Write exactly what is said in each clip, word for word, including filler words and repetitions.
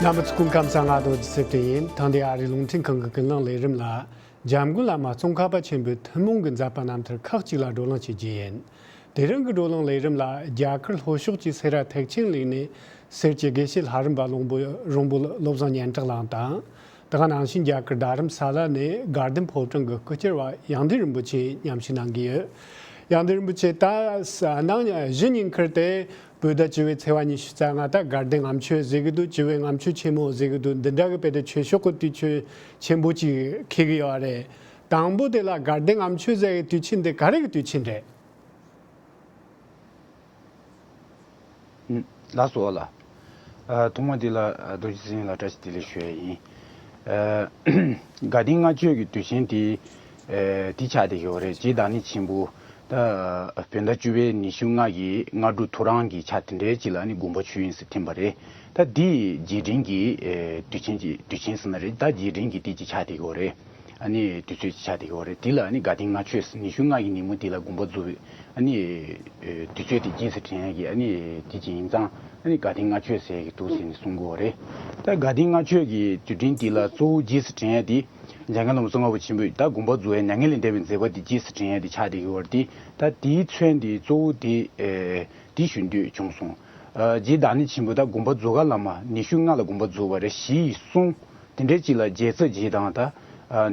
རྣམ་པ་ཚོ་སྐུ་ཁམས་བཟང་། ང་རྡོ་རྗེ་ཚེ་བརྟན་ཡིན། ཐེངས་འདིའི་ཨ་རིའི་རླུང་འཕྲིན་ཁང་གི་ཀུན་གླེང་ལས་རིམ་ལ། འཇམ་མགོན་བླ་མ་ཙོང་ཁ་པ་ཆེན་པོའི་ཐུན་མོང་གི་མཛད་པ་རྣམ་ཐར་ཁག་ཅིག་ལ་བགྲོ་གླེང་བྱེད་རྒྱུ་ཡིན། དེ་རིང་གི་བགྲོ་གླེང་ལས་རིམ་ལ། རྒྱ་གར་ལྷོ་ཕྱོགས་ཀྱི་སེ་ར་ཐེག་ཆེན་གླིང་ནས་གསེར་གྱི་དགེ་བཤེས་ལྷ་རམས་པ་བློན་པོ་རོང་པོ་བློ་བཟང་སྙན་གྲགས་ལགས་དང་། དེ་ག་ནང་བཞིན་རྒྱ་གར་རྡ་རམ་ས་ལ་ནས་དགའ་ལྡན་ཕོ་བྲང་གི་སྐུ་བཅར་བ་ཡང་ལྡན་རིན་པོ་ཆེ་མཉམ་ཞུགས་གནང་གི་ཡོད། ཡང་ལྡན་རིན་པོ་ཆེ། ད་གནངས་གཞེས་ཉིན་ཁུར་ཏེ་བོད་ཟླ་བཅུ་པའི་ཚེས་པ་ཉི་ཤུ་རྩ་ལྔ། ད་དགའ་ལྡན་ལྔ་མཆོད་ཟེར་གི་འདུག་བཅུ་པའི་ལྔ་མཆོད་ཆེན་མོ་ཟེར་གི་འདུག་འདི་འདྲ་གི་དཔེ་དེ་ཆོས་ཕྱོགས་ཀྱི་དུས་ཆེན་ཆེན་པོ་ཅིག་འཁེལ་གི་ཡོད་རེད། དང་པོ་དེ་ལ་དགའ་ལྡན་ལྔ་མཆོད་ཟེར་གི་དུས་ཆེན་དེ་ག་རེ་གི་དུས་ཆེན་རེད། ལགས་སོ་ལགས། ཐོག་མ་དེ་ལ་རྡོ་རྗེ་ཚེ་བརྟན་ལ་བཀྲ་ཤིས་བདེ་ལེགས་ཞུ་ཡ་ཡིན། དགའ་ལྡན་ལྔ་མཆོད་ཀྱི་དུས་ཆེན་དེ་དེ་ཆགས་བསྡད་ཡོད་རེད། རྗེ་བདག་ཉིད་ཆེན་པོ་ད་བོད་ཟླ་བཅུ་པའི་ཉི་ཤུ་ལྔ་གི་སྔ་དྲོ་ཐོ་རངས་ཀྱི་ཆ་དེ་འདྲའི་ཅིག་ལ་ནི་དགོངས་པ་ཆོས་དབྱིངས་སུ་ཐིམ་པ་རེད། ད་དེ་རྗེས་དྲན་གྱི་དུས་ཆེན་གྱི་དུས་ཆེན་ཟེར་ན་རེད། ད་རྗེས་དྲན་གྱི་དེ་ཅིག་ཆགས་བསྡད་ཡོད་རེད། ཨ་ནི་དུས་ཚོད་ཅིག་ཆགས་བསྡད་ཡོད་རེད། དེ་ལ་ཨ་ནི་དགའ་ལྡན་ལྔ་མཆོད་ཟེར། ཉི་ཤུ་ལྔ་གི་ཉིན་མོ་དེ་ལ་དགོངས་པ་རྫོགས་པའི་ཨ་ནི་དུས་ཚོད་དེ་རྗེས་སུ་དྲན་ཡ་གི་ཨ་ནི་དེ་ཅིག་ཡིན་ཙང་། ཨ་ནི་དགའ་ལྡན་ལྔ་མཆོད་ཟེར་གི་འདུག་ཟེར་ནས་གསུང་གི་ཡོད་རེད། ད་དགའ་ལྡན་ལྔ་མཆོད་ཀྱི་དུས་དྲན་དེ་ལ་གཙོ་བོ་རྗེས་སུ་དྲན་ཡ་དེ་འཇམ་མགོན་བླ་མ་ཙོང་ཁ་པ་ཆེན་པོས་ད་དགོངས་པ་རྫོགས་ཡ་མྱ་ངན་ལས་འདས་པའི་མཛད་པ་དེ་རྗེས་སུ་དྲན་ཡ་དེ་ཆགས་བསྡད་ཡོད་རེད། དེ་ད་དེའི་མཚོན་དེ་གཙོ་བོ་དེ་དེ་ཞུ་འདོད་བྱུང་སོང་། རྗེ་བདག་ཉིད་ཆེན་པོ་ད་དགོངས་པ་རྫོགས་ག་ལ་མ་ཉི་ཤུ་ལྔ་ལ་དགོངས་པ་རྫོགས་པ་རེད། ཞི་ཡི་གསུང་དེ་འདྲའི་ཅིག་ལ་རྗེ་བཙུན་རྗེ་དང་ད་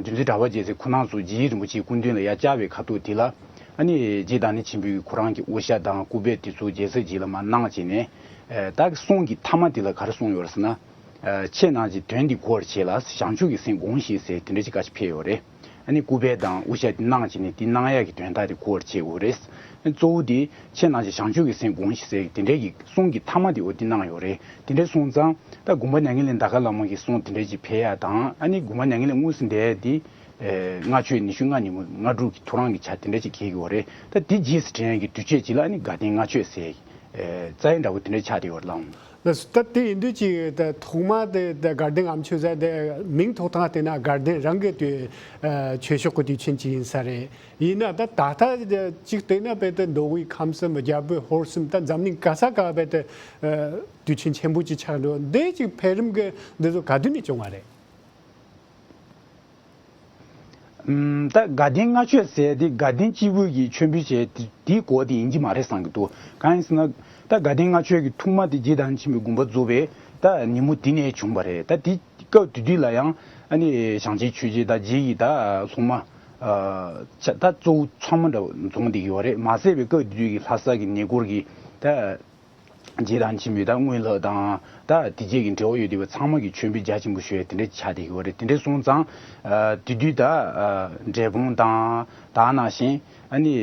འདུལ་འཛིན་གྲགས་པ་རྗེ་ཚེ་ཁོ་རང་ཚོ་རྗེ་རིན་པོ་ཆེའི་སྐུ་མདུན་ལ་ཡར་བཅར་བའི་ཁ་ཐུག་དེ་ལ། ཨ་ནི་རྗེ་བདག་ཉིད་ཆེན་པོས་ཁོ་རང་གི་དབུ་ཞྭ་དང་སྐུ་བལ་དེ་ཚོ་རྗེ་བཙུན་རྗེ་ལ་མར་གནང་བྱས་ནས། ད་གསུང་གི་མཐའ་མ་དེ་ལ་ག་རེ་གསུངས་ཡོད་རེད་ཟེར་ན། ཆེ་གནང་གི་དོན་འདི་གོ་བར་བྱས་ལ་བྱང་ཆུབ་ཀྱི་སེམས་དགོངས་ཤིག་ཟེར་དེ་འདྲ་ཅིག་བཀའ་ཞིག་ཕེབས་ཡོད་རེད། ཨ་ནི་སྐུ་བལ་དང་དབུ་ཞྭ་དེ་གནང་བྱས་ནས་དེ་གནང་ཡག་གི་དོན་དག་དེ་གོ་བར་བྱེད་དགོས་རེད། གཙོ་བོ་དེ་ཆེ་གནང་གི་བྱང་ཆུབ་ཀྱི་སེམས་དགོངས་ཤིག་ཟེར་དེ་འདྲའི་གི་གསུང་གི་མཐའ་མ་དེ་འོ་དེ་གནང་ཡོད་རེད། དེ་འདྲ་སོང་ཙང་ད་དགོངས་པ་མྱ་ངན་ལས་འདའ་ག་ལ་མ་གི་གསུང་དེ་འདྲ་ཅིག་ཕེབས་ཡ་དང་། ཨ་ནི་དགོངས་པ་མྱ་ངན་ལས་དངོས་སུ་འདའ་ཡ་དེ་ལྔ་མཆོད་ཉི་ཤུ་ལྔ་ཉིན་མོ་སྔ་དྲོ་གི་ཐོ་རངས་ཀྱི་ཆ་དེ་འདྲ་ཅིག་འཁེལ་གི་ཡོད་རེད། ད་དེ་རྗེས་སུ་དྲན་ཡ་གི་དུས་ཆེན་ཅིག་ལ་ཨ་ནི་དགའ་ལྡན་ལྔ་མཆོད་ཟེར་རྩ་ཡི་འདྲ་བོ་དེ་འདྲ་ཆགས་བསྡད་ཡོད་རེད་ལགས། ལགས་སོ། ད་དེ་ཡིན་དུས་ཅིག་ད་ཐོག་མ་དེ་ད་དགའ་ལྡན་ལྔ་མཆོད་ཟེར་དེ་མིང་ཐོགས་སྟངས་བལྟས་ན་དགའ་ལྡན་རང་གི་དུས་ཆོས་ཕྱོགས་ཀྱི་དུས་ཆེན་ཅིག་ཡིན་ས་རེད། ཡིན་ན་ད་ད་ལྟ་ཅིག་བལྟས་ན་དཔེ་དེ་མདོ་དབུས་ཁམས་གསུམ་རྒྱ་བོད་ཧོར་གསུམ་ད་འཛམ་གླིང་ག་ས་ག་དཔེ་དེ་དུས་ཆེན་ཆེན་པོ་ཅིག་ཆགས་འགྲོ་འདི་ཅིག་འཕེལ་རིམ་གྱི་འདི་ཚོ་ག་དུས་ནས་བྱུང་བ་རེད། ད་དགའ་ལྡན་ལྔ་མཆོད་ཟེར་དེ་དགའ་ལྡན་སྐྱེས་བུ་གིས་མཆོད་འབུལ་བྱས་དེའི་སྐོར་དེ་ཡིན་གྱི་མ་རེད་བསམ་གྱི་འདུག་གང་ཡིན་ཟེར་ན། ད་དགའ་ལྡན་ལྔ་མཆོད་ཀྱི་ཐོག་མ་དེ་རྗེ་བདག་ཉིད་ཆེན་པོའི་དགོངས་པ་རྫོགས་པའི་ད་ཉིན་མོ་དེ་ནས་བྱུང་བ་རེད། ད་དེ་སྐབས་དེ་དུས་ལ་ཡང་ཨ་ནི་བྱང་ཆེན་ཆོས་རྗེ་ད་རྗེ་ཡི་ད་སློབ་མ་ད་གཙོ་བོ་ཚང་མ་འདྲ་བོ་འཛོམས་བསྡད་ཡོད་རེད། མ་ཟད་པའི་སྐབས་དེ་དུས་ཀྱི་ལྷ་ས་གི་ཉེ་འཁོར་གྱི་ད། རྗེ་བདག་ཉིད་ཆེན་པོའི་ད་དངོས་སློབ་དང་ད་དེ་རྗེས་ཀྱི་འབྲེལ་བ་ཡོད་བསྡད་པ་ཚང་མ་གིས་མཆོད་འབུལ་རྒྱ་ཆེན་པོ་ཞུ་ཡ་དེ་འདྲ་ཆགས་བསྡད་ཡོད་རེད། དེ་འདྲ་སོང་ཙང་དེ་དུས་ད་འབྲས་སྤུངས་དང་ད་ནང་བཞིན་ཨ་ནི་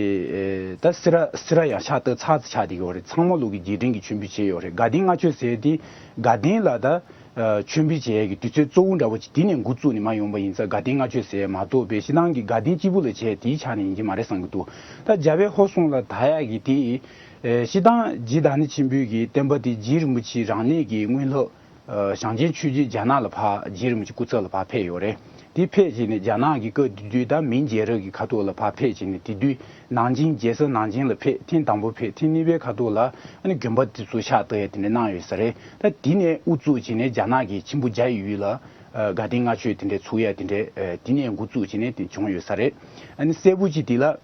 ད་སེ་ར་སེ་ར་ཡང་ཤ་སྟག་ཚ་ཚ་ཆགས་བསྡད་ཡོད་རེད། ཚང་མ་ལོག་གི་རྗེས་དྲན་གྱི་མཆོད་འབུལ་བྱས་ཡོད་རེད། དགའ་ལྡན་ལྔ་མཆོད་ཟེར་དེ་དགའ་ལྡན་ལ་ད་མཆོད་འབུལ་བྱེད་ཡ་གི་དུས་ཚོད་གཙོ་བོ་འདྲ་བོ་ཅིག་དེ་ནས་འགོ་བཙུགས་ནས་མ་ཡོང་པ་ཡིན་ཙང་དགའ་ལྡན་ལྔ་མཆོད་ཟེར་མ་གཏོགས་པའི་སྤྱིར་བཏང་གི་དགའ་ལྡན་སྐྱེས་བུ་ལ་བྱས་དེའི་ཆ་ནས་ཡིན་གྱི་མ་རེད་བསམ་གྱི་འདུག་ད་རྒྱ་བོད་ཧོར་གསུམ་ལ་དར་ཡ་གི་དེ། ཨེ་སྤྱིར་བཏང་རྗེ་བདག་ཉིད་ཆེན་པོའི་གི་བསྟན་པ་དེ་རྗེ་རིན་པོ་ཆེ་རང་ཉིད་ཀྱི་དངོས་སློབ་ཨ་བྱང་ཆེན་ཆོས་རྗེ་རྒྱ་ནག་ལ་ཕར་རྗེ་རིན་པོ་ཆེ་སྐུ་ཚབ་ལ་ཕར་ཕེབས་ཡོད་རེད། དེ་ཕེབས་བྱས་ནས་རྒྱ་ནག་གི་སྐབས་དེ་དུས་ད་མིང་རྒྱལ་རབས་ཀྱི་ཁ་ཐོག་ལ་ཕར་ཕེབས་བྱས་ནས་དེ་དུས་ནང་ཆེན་རྒྱལ་ས་ནང་ཆེན་ལ་ཕེབས། ཐེངས་དང་པོ་ཕེབས། ཐེངས་གཉིས་པའི་ཁ་ཐོག་ལ་ཨ་ནི་དགོན་པ་དེ་ཚོ་ཕྱག་བཏབ་ཡ་དེ་འདྲ་གནང་ཡོད་ས་རེད། ད་དེ་ནས་དབུ་བཙུགས་བྱས་ནས་རྒྱ་ནག་གི་ཆེན་པོ་རྒྱ་ཡི་ཡུལ་ལ་ཨ་དགའ་ལྡན་ལྔ་མཆོད་དེ་འདྲ་ཚུགས་ཡ་དེ་འདྲ་ཨ་དེ་ནས་འགོ་བཙུགས་བྱས་ནས་དེ་བྱུང་ཡོད་ས་རེད། ཨ་ནི་གསལ་པོ་ཅིག་དེ་ལ།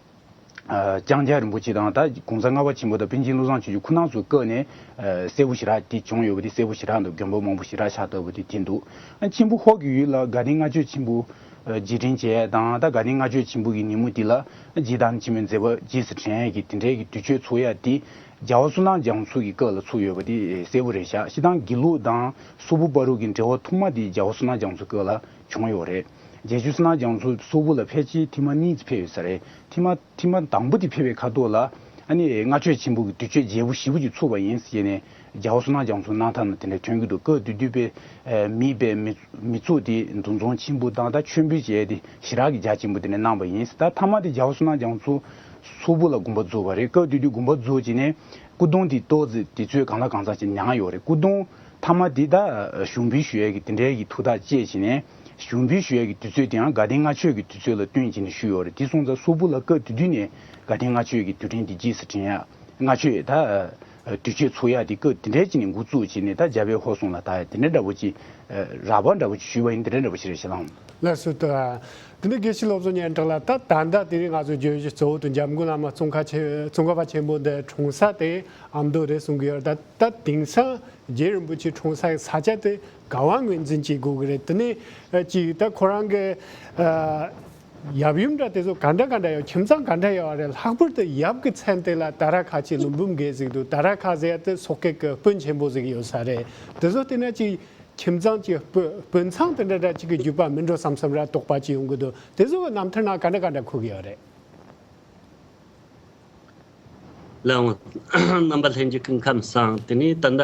ཨ་ལྕང་སྐྱ་རིན་པོ་ཆེ་དང་ད་གོང་ས་ལྔ་པ་ཆེན་པོ་དང་པཎ་ཆེན་བློ་བཟང་ཆོས་རྗེ་ཁོ་རང་ཚོའི་སྐབས་ནས་ཨ་སྲས་པོ་ཞེ་དྲག་དེ་བྱུང་ཡོད་པ་དེ། སྲས་པོ་ཞེ་དྲག་དང་དགོན་པ་མང་པོ་ཞེ་དྲག་ཕྱག་བཏབ་པ་དེ་དེ་འདུག་ཨ་མཆིམས་ཕུ་ཧོར་གྱི་ཡུལ་ལ་དགའ་ལྡན་ལྔ་མཆོད་ཆེན་པོ་ཨ་རྗེས་དྲན་བྱས་དང་། ད་དགའ་ལྡན་ལྔ་མཆོད་ཆེན་པོ་གི་ཉིན་མོ་དེ་ལ་རྗེ་བདག་ཉིད་ཆེན་པོའི་མཛད་པ་རྗེས་སུ་དྲན་ཡས་ཀྱི་དེ་འདྲའི་གི་དུས་ཆེན་ཚོགས་ཡས་དེ་རྒྱལ་བ་བསོད་ནམས་རྒྱ་མཚོ་གི་སྐབས་ལ་ཚུགས་ཡོད་པ་དེ་གསལ་པོ་རེད་ཤག་སྤྱིར་བཏང་དགེ་ལུགས་དང་སོག་པོ་བར་དུ་གི་འབྲེལ་བ་ཐོག་མ་དེ་རྒྱལ་བ་བསོད་ནམས་རྒྱ་མཚོའི་སྐབས་ལ་བྱུང་ཡོད་རེད། རྗེ་བཙུན་བསོད་ནམས་རྒྱ་མཚོ་སོག་པོ་ལ་ཕལ་ཆེར་ཐེངས་མ་གཉིས་ཙམ་ཕེབས་ཡོད་ས་རེད། ཐེངས་མ་ཐེངས་མ་དང་པོ་དེ་ཕེབས་པའི་ཁ་ཐོག་ལ་ཨ་ནི་ལྔ་མཆོད་ཆེན་པོ་གི་དུས་ཆེན་རྒྱས་པོ་ཞེ་པོ་ཅིག་ཚུགས་པ་ཡིན་ཟེར་ནས་རྒྱལ་བ་བསོད་ནམས་རྒྱ་མཚོའི་གནང་ཐང་ནང་དེ་འདྲ་ཐོན་གྱི་འདུག་སྐབས་དེ་དུས་དཔེ་མི་དཔེ་མི་མི་ཚོགས་དེ་འདུ་འཛོམས་ཆེན་པོ་དང་ད་མཆོད་འབུལ་བྱས་ཏེ་ཞེ་དྲག་གི་རྒྱ་ཆེན་པོ་དེ་འདྲ་གནང་པ་ཡིན། ད་མཐའ་མ་དེ་རྒྱལ་བ་བསོད་ནམས་རྒྱ་མཚོ་སོག་པོ་ལ་དགོངས་པ་རྫོགས་པ་རེད། སྐབས་དེ་དུས་དགོངས་པ་རྫོགས་བྱས་ནས་སྐུ་གདུང་དེ་ཏོག་ཙམ་དུས་ཚོད་གང་ལ་གང་འཚམ་ཅིག་ཉར་ཡོད་རེད། སྐུ་གདུང་མཐའ་མ་འདི་ད་ཞུགས་འབུལ་ཞུ་ཡས་ཀྱི་དེ་འདྲའི་གི་ཐུགས་ཐག་བཅད་བྱས་ནས་ཞུགས་འབུལ་ཞུ་ཡས་ཀྱི་དུས་ཚོད་དེའང་དགའ་ལྡན་ལྔ་མཆོད་ཀྱི་དུས་ཚོད་ལ་བསྟུན་བྱས་ནས་ཞུས་ཡོད་རེད། དེ་སོང་ཙང་སོག་པོ་ལ་སྐབས་དེ་དུས་ནས་དགའ་ལྡན་ལྔ་མཆོད་ཀྱི་དུས་དྲན་དེ་རྗེས་སུ་དྲན་ཡ། ལྔ་མཆོད་ད་ དུས་ཆེན་ཚོགས་ཡ་དེ་སྐབས་དེ་འདྲའི་ཅིག་ནས་འགོ་བཙུགས་བྱས་ནས་ད་རྒྱལ་བའི་ཧོར་སྲུང་ལ་ད་དེ་འདྲའི་འདྲ་བོ་ཅིག་རག་པ་འདྲ་བོ་ཅིག་ཞུས་པ་ཡིན། དེ་འདྲའི་འདྲ་བོ་ཞིག་རེད་ཤག་ལགས། ལགས་སོ། ད་དེ་ནས་དགེ་བཤེས་བློ་བཟང་སྙན་གྲགས་ལགས། ད་ད་ལྟ་དེ་རིང་ང་ཚོ་བརྗོད་གཞི་གཙོ་བོ་དུ་འཇམ་མགོན་བླ་མ་ཙོང་ཁ་ཆེ་ཙོང་ཁ་པ་ཆེན་པོ་འདི་འཁྲུངས་ས་དེ་ཨ་མདོ་རེད་གསུང་གི་ཡོད། ད་ད་དེང་སང་རྗེ་རིན་པོ་ཆེ་འཁྲུངས་ས་ས་ཆ་དེ་ག་བ་ངོས་འཛིན་བྱེད་དགོས་ཀྱི་རེད། དེ་ནས་ཅིག་ད་ཁོ་རང་གི་ཡབ་ཡུམ་འདྲ་དེ་ཚོ་ག་འདྲ་ག་འདྲ་ཡོད། ཁྱིམ་ཚང་ག་འདྲ་ཡོད་རེད། ལྷག་པར་དུ་ཡབ་ཀྱི་མཚན་དེ་ལ་ད་ར་ཁ་ཆེ་ཀླུ་འབུམ་དགེ་ཟེར་གི་འདུག། ད་ར་ཁ་ཟེར་ཡ་དེ་སོག་སྐད་ཀྱི་དཔོན་ཆེན་པོ་ཟེར་གི་ཡོད་ས་རེད། དེ་ཚོ་བལྟས་ན་ཅིག་ཁྱིམ་ཚང་གི་དཔོན་དཔོན་ཚང་དེ་འདྲ་འདྲ་ཅིག་གི་རྒྱུད་པ་མིན་འགྲོ་བསམ་བསམ་ར་དོགས་པ་ཅིག་ཡོང་གི་འདུག། དེ་ཚོ་གི་རྣམ་ཐར་ནང་ག་འདྲ་ག་འདྲ་འཁོད་གི་ཡོད་རེད། ལགས་འོང་། རྣམ་པ་ལྷན་རྒྱས་སྐུ་ཁམས་བཟང་། དེ་ནས་ད་ལྟ་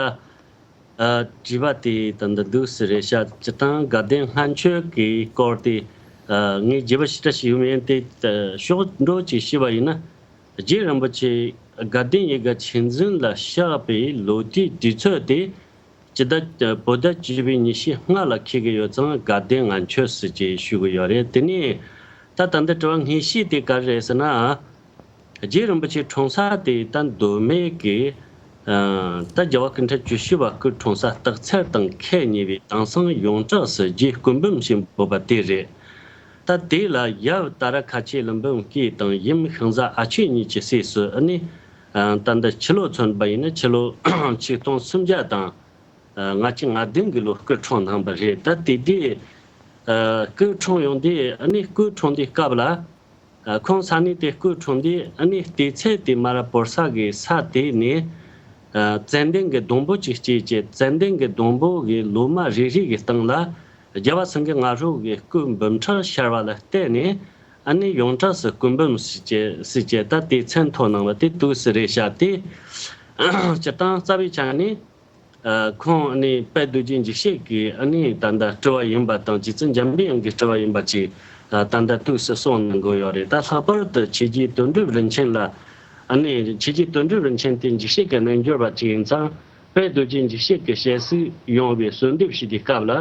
ཨ་དྲི་བ་དེ་ད་ལྟ་འདུག་སེ་རེད་ཤག། སྤྱིར་བཏང་དགའ་ལྡན་ལྷན་ཆོས་ཀྱི་སྐོར་དེ་ཨ་ངས་རྒྱས་པ་ཞེ་དྲག་ཞིག་ཡོད་མེད་དེ་ཨ་ཕྱོགས་འགྲོ་ཅིག་ཞུས་པ་ཡིན་ན། རྗེ་རིན་པོ་ཆེ་དགའ་ལྡན་ཡིད་དགའ་ཆོས་འཛིན་ལ་གཤེགས་པའི་ལོ་རྒྱུས་དུས་ཚོད་དེ་སྤྱི་ཟླ་བོད་ཟླ་བཅུ་པའི་ཉི་ཤུ་ལྔ་ལ་འཁེལ་གྱི་ཡོད་ཙང་དགའ་ལྡན་ལྔ་མཆོད་ཟེར་ཅེས་ཞུ་གི་ཡོད་རེད། དེ་ནས་ད་ད་ལྟ་དྲི་བ་ངེས་ཤེས་དེ་ག་རེ་རེད་ཟེར་ན། རྗེ་རིན་པོ་ཆེ་འཁྲུངས་ས་དེ་ད་མདོ་སྨད་ཀྱི་ཨ་ད་རྒྱལ་བ་སྐུ་ཕྲེང་བཅུ་བཞི་པ་སྐུ་འཁྲུངས་ས་སྟག་འཚེར་དང་ཁེལ་ཉེ་བའི་དེང་སང་ཡོངས་གྲགས་སུ་རྗེ་སྐུ་འབུམ་ཞེས་འབོད་པ་དེ་རེད། ད་དེ་ལ་ཡབ་ད་ར་ཁ་ཆེ་ཀླུ་འབུམ་སྐྱེས་དང་ཡུམ་ཤིང་བཟའ་ཨ་ཆོས་གཉིས་ཀྱི་སྲས་སུ་ཨ་ནི་ཨ་ད་ལྟ་ཕྱི་ལོ་མཚོན་པ་ཡིན་ན་ཕྱི་ལོ་ཆིག་སྟོང་སུམ་བརྒྱ་དང་ཨ་ལྔ་བཅུ་ང་བདུན་གྱི་ལོ་སྐུ་འཁྲུངས་གནང་བ་རེད། ད་དེ་དུས་ཨ་སྐུ་འཁྲུངས་ཡོང་དུས་ཨ་ནི་སྐུ་འཁྲུངས་དུས་སྐབས་ལ། ཁོང་ས་གནས་དེ་སྐུ་འཁྲུངས་དུས་ཨ་ནི་ལྟེ་ཚད་དེ་མར་བོར་ས་གི་ས་དེ་ནས་ཙན་དན་གྱི་སྡོང་པོ་ཅིག་སྐྱེས་བྱས། ཙན་དན་གྱི་སྡོང་པོ་གི་ལོ་མ་རེ་རེ་གི་སྟེང་ལ་རྒྱལ་བ་སེང་གེ་ང་ཧྲོ་གི་སྐུ་འབུམ་ཕྲག་ཤར་བ་ལ་བརྟེན་ནས་ཨ་ནི་ཡོངས་གྲགས་སུ་སྐུ་འབུམ་ཟེར་བྱས་ཟེར་བྱས་ད་དེ་མཚན་ཐོགས་གནང་བ་དེ་འདུག་སེ་རེད་ཤག། དེ་སྤྱིར་བཏང་རྩ་བའི་ཆ་ནས། ཁོང་ཨ་ནི་དཔལ་རྡོ་རྗེ་འཇིགས་བྱེད་ཀྱི་ཨ་ནི་ད་ལྟ་སྤྲུལ་བ་ཡིན་པ་དང་རྗེ་བཙུན་འཇམ་པའི་དབྱངས་ཀྱི་སྤྲུལ་བ་ཡིན་པ་ཅིག་ད་ལྟ་འདུག་སེ་གསུངས་གནང་གི་ཡོད་རེད། ད་ལྷག་པར་དུ་ཆོས་རྗེ་དོན་གྲུབ་རིན་ཆེན་ལ་ཨ་ནི་ཆོས་རྗེ་དོན་གྲུབ་རིན་ཆེན་དེ་འཇིགས་བྱེད་ཀྱི་རྣལ་འབྱོར་པ་ཅིག་ཡིན་ཙང་དཔལ་རྡོ་རྗེ་འཇིགས་བྱེད་ཀྱི་ཞལ་གཟིགས་ཡོང་བའི་གསོལ་འདེབས་ཞུས་དུས་སྐབས་ལ་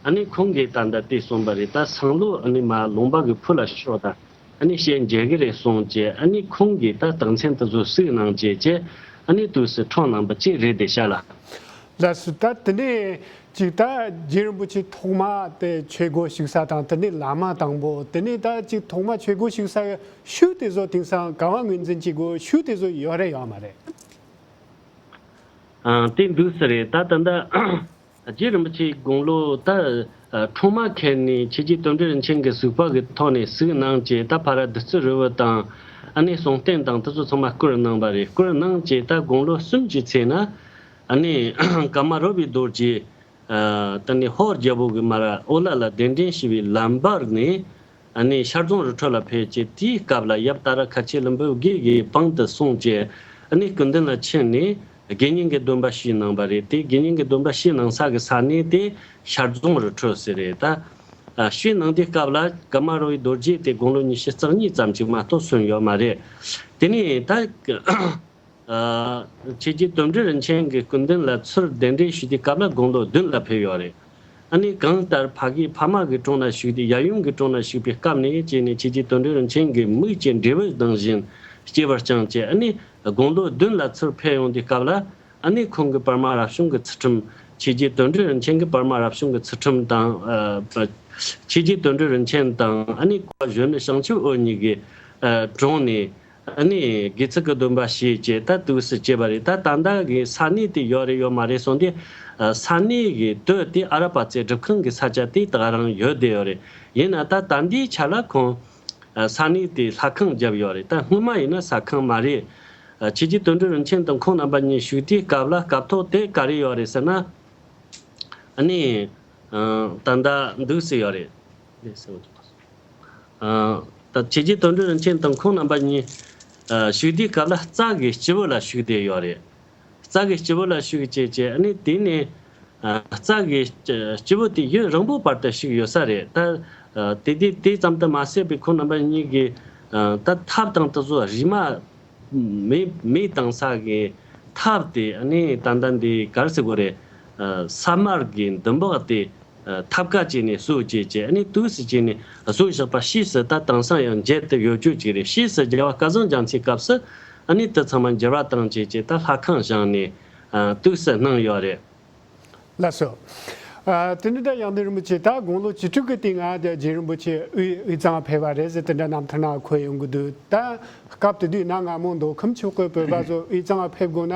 ཨ་ནི་ཁོང་གིས་ད་ལྟ་དེ་གསུངས་པ་རེད། ད་སང་ལོ་ཨ་ནི་མར་ལུང་པ་གི་ཕུ་ལ་ཤོག་དང་། ཨ་ནི་ཞལ་མཇལ་གི་རེད་གསུངས་བྱས་ཨ་ནི་ཁོང་གིས་ད་རྟགས་མཚན་དེ་ཚོ་གཟིགས་གནང་བྱས་བྱས་ཨ་ནི་དུས་སུ་འཁྲུངས་གནང་པ་ཅིག་རེད་དེ་ཤག་ལགས། ལགས་སོ། ད་དེ་ནས་ཅིག་ད་རྗེ་རིན་པོ་ཆེ་ཐོག་མ་དེ་ཆོས་སྒོ་ཞུགས་ས་དང་དེ་ནས་བླ་མ་དང་པོ་དེ་ནས་ད་ཅིག་ཐོག་མ་ཆོས་སྒོ་ཞུགས་ས་ཤུལ་དེ་ཚོ་དེང་སང་ག་བ་ངོས་འཛིན་བྱེད་དགོས། ཤུལ་དེ་ཚོ་ཡོད་རེད་ཡོད་མ་རེད། ཨ་དེ་འདུག་སེ་རེད། ད་ད་ལྟ་རྗེ་རིན་པོ་ཆེའི་དགུང་ལོ་ད་ཨ་འཁྲུངས་མ་ཁེལ་ནས་ཆོས་རྗེ་དོན་གྲུབ་རིན་ཆེན་གྱི་གཟིགས་པ་གི་ཐོག་ནས་གཟིགས་གནང་བྱས་ད་ཕ་ར་བདུད་རྩི་རི་བོ་དང་ཨ་ནི་གསུང་རྟེན་དང་དེ་ཚོ་ཚང་མ་བསྐུར་གནང་བ་རེད། བསྐུར་གནང་བྱས་ད་དགུང་ལོ་གསུམ་གྱི་ཚེ་ན་ཨ་ནི་ཀརྨ་རོལ་པའི་རྡོ་རྗེ་ཨ་ད་ནི་ཧོར་རྒྱལ་པོ་གི་མར་ཨོ་ལ་ལ་གདན་འདྲེན་ཞུས་པའི་ལམ་བར་ནས། ཨ་ནི་ཤར་རྫོང་རི་ཁྲོད་ལ་ཕེབས་བྱས་དེའི་སྐབས་ལ་ཡབ་ད་ར་ཁ་ཆེ་ཀླུ་འབུམ་དགེ་གི་པང་དུ་སོང་བྱས་ཨ་ནི་སྐུ་མདུན་ལ་ཕྱིན་ནས་དགེ་བསྙེན་གྱི་སྡོམ་པ་ཞུས་གནང་བ་རེད། དེ་དགེ་བསྙེན་གྱི་སྡོམ་པ་ཞུས་གནང་ས་གི་ས་གནས་དེ་ཤར་རྫོང་རི་ཁྲོད་ཟེར་རེད། ད་ཨ་ཞུས་གནང་དུས་སྐབས་ལ་ཀརྨ་རོལ་པའི་རྡོ་རྗེ་དེ་དགུང་ལོ་ཉི་ཤུ་རྩ་གཉིས་ཙམ་ཅིག་མ་གཏོགས་སོན་ཡོད་མ་རེད། དེ་ནས་ད། ཨ་ཆོས་རྗེ་དོན་གྲུབ་རིན་ཆེན་གྱི་སྐུ་མདུན་ལ་ཚུར་གདན་འདྲེན་ཞུས་དུས་སྐབས་ལ་དགུང་ལོ་བདུན་ལ་ཕེབས་ཡོད་རེད། ཨ་ནི་གང་ལྟར་ཕ་གི་ཕ་མ་གི་དྲུང་ན་བཞུགས་ཏེ་ཡབ་ཡུམ་གྱི་དྲུང་ན་བཞུགས་པའི་སྐབས་ནས་བྱས་ནས་ཆོས་རྗེ་དོན་གྲུབ་རིན་ཆེན་གྱི་མིག་གི་འབྲས་བུ་ནང་བཞིན་སྐྱེ་བར་བསྐྱངས་བྱས་ཨ་ནི་དགུང་ལོ་བདུན་ལ་ཚུར་ཕེབས་ཡོང་དུས་སྐབས་ལ་ཨ་ནི་ཁོང་གི་པར་མ་རབ་བྱུང་གི་ཚུལ་ཁྲིམས་ཆོས་རྗེ་དོན་གྲུབ་རིན་ཆེན་གྱི་པར་མ་རབ་བྱུང་གི་ཚུལ་ཁྲིམས་དང་ཨ་ཆོས་རྗེ་དོན་གྲུབ་རིན་ཆེན་དང་ཨ་ནི་གོ་བ་གཞོན་ནུ་བྱང་ཆུབ་འོད་གཉིས་ཀྱི་ཨ་དྲུང་ནས། ཨ་ནི་དགེ་ཚུལ་གྱི་སྡོམ་པ་བཞེས་བྱས་ད་དུས་སུ་བྱས་པ་རེད། ད་ད་ལྟ་གི་ས་གནས་དེ་ཡོད་རེད་ཡོད་མ་རེད་གསུངས་ཏེ། ས་གནས་ཀྱི་དོན་དེ་ཨ་ར་པ་ཙེ་སྒྲུབ་ཁང་གི་ས་ཆ་དེ་ད་ག་རང་ཡོད་བསྡད་ཡོད་རེད། ཡིན་ན་ད་ད་ལྟའི་ཆ་ལ་ཁོང་ས་གནས་དེ་ལྷ་ཁང་བརྒྱབ་ཡོད་རེད། ད་སྔོན་མ་ཡིན་ན་ས་ཁང་མ་རེད། ཆོས་རྗེ་དོན་གྲུབ་རིན་ཆེན་དང་ཁོང་རྣམ་པ་གཉིས་བཞུགས་དུས་སྐབས་ལ་སྐབས་ཐོག་དེ་ག་རེ་ཡོད་རེད་ཟེར་ན། ཨ་ནི་ད་ལྟ་འདུག་སེ་ཡོད་རེད། ད་ཆོས་རྗེ་དོན་གྲུབ་རིན་ཆེན་དང་ཁོང་རྣམ་པ་གཉིས་བཞུགས་དུས་སྐབས་ལ་རྩྭ་གི་སྤྱིལ་བུ་ལ་བཞུགས་བསྡད་ཡོད་རེད། རྩྭ་གི་སྤྱིལ་བུ་ལ་བཞུགས་བྱས་བྱས་ཨ་ནི་དེ་ནས་རྩྭ་གི་སྤྱིལ་བུ་དེ་ཡུན་རིང་པོ་བར་དུ་བཞུགས་ཡོད་ས་རེད། ད་དེ་དུས་དེ་ཙམ་དུ་མ་ཟད་པའི་ཁོང་རྣམ་པ་གཉིས་ཀྱིས་ད་ཐབ་དང་དེ་ཚོ་རིལ་མ་མེ་མེ་བཏང་ས་གི་ཐབ་དེ་ཨ་ནི་ད་ལྟ་འདི་ག་རེ་ཟེར་དགོས་རེད། ས་དམར་གྱི་འདུན་པགས་དེ། ཐབ་ཀ་བྱས་ནས་བཟོས་བྱས་བྱས་ཨ་ནི་དུས་སུ་བྱས་ནས་བཟོས་བཞག་པ་ཕྱིས་སུ་ད་དེང་སང་ཡང་མཇལ་དུ་ཡོད་རྒྱུ་ཅིག་རེད། ཕྱིས་སུ་རྒྱལ་བ་སྐལ་བཟང་རྒྱ་མཚོའི་སྐབས་སུ་ ཨ་ནི་དེ་ཚང་མ་འགྱུར་བ་བཏང་བྱས་བྱས་ད་ལྷ་ཁང་བཞེངས་ནས་ཨ་དུས་སུ་གནང་ཡོད་རེད། ལགས་སོ། ཨ་དེ་འདྲ་ད་ཡང་དེ་རིན་པོ་ཆེ་ད་དགུང་ལོ་བཅུ་དྲུག་གི་སྟེང་ང་རྗེ་རིན་པོ་ཆེ་དབུས་དབུས་གཙང་ཕེབས་པ་རེད་ཟེར་དེ་འདྲ་རྣམ་ཐར་ནང་འཁོད་ཡོང་གི་འདུག་ད་སྐབས་དེ་དུས་ན་སྔ་མོ་མདོ་ཁམས་ཕྱོགས་ཀྱི་བོད་པ་ཚོ་དབུས་གཙང་ཕེབས་དགོས་ན་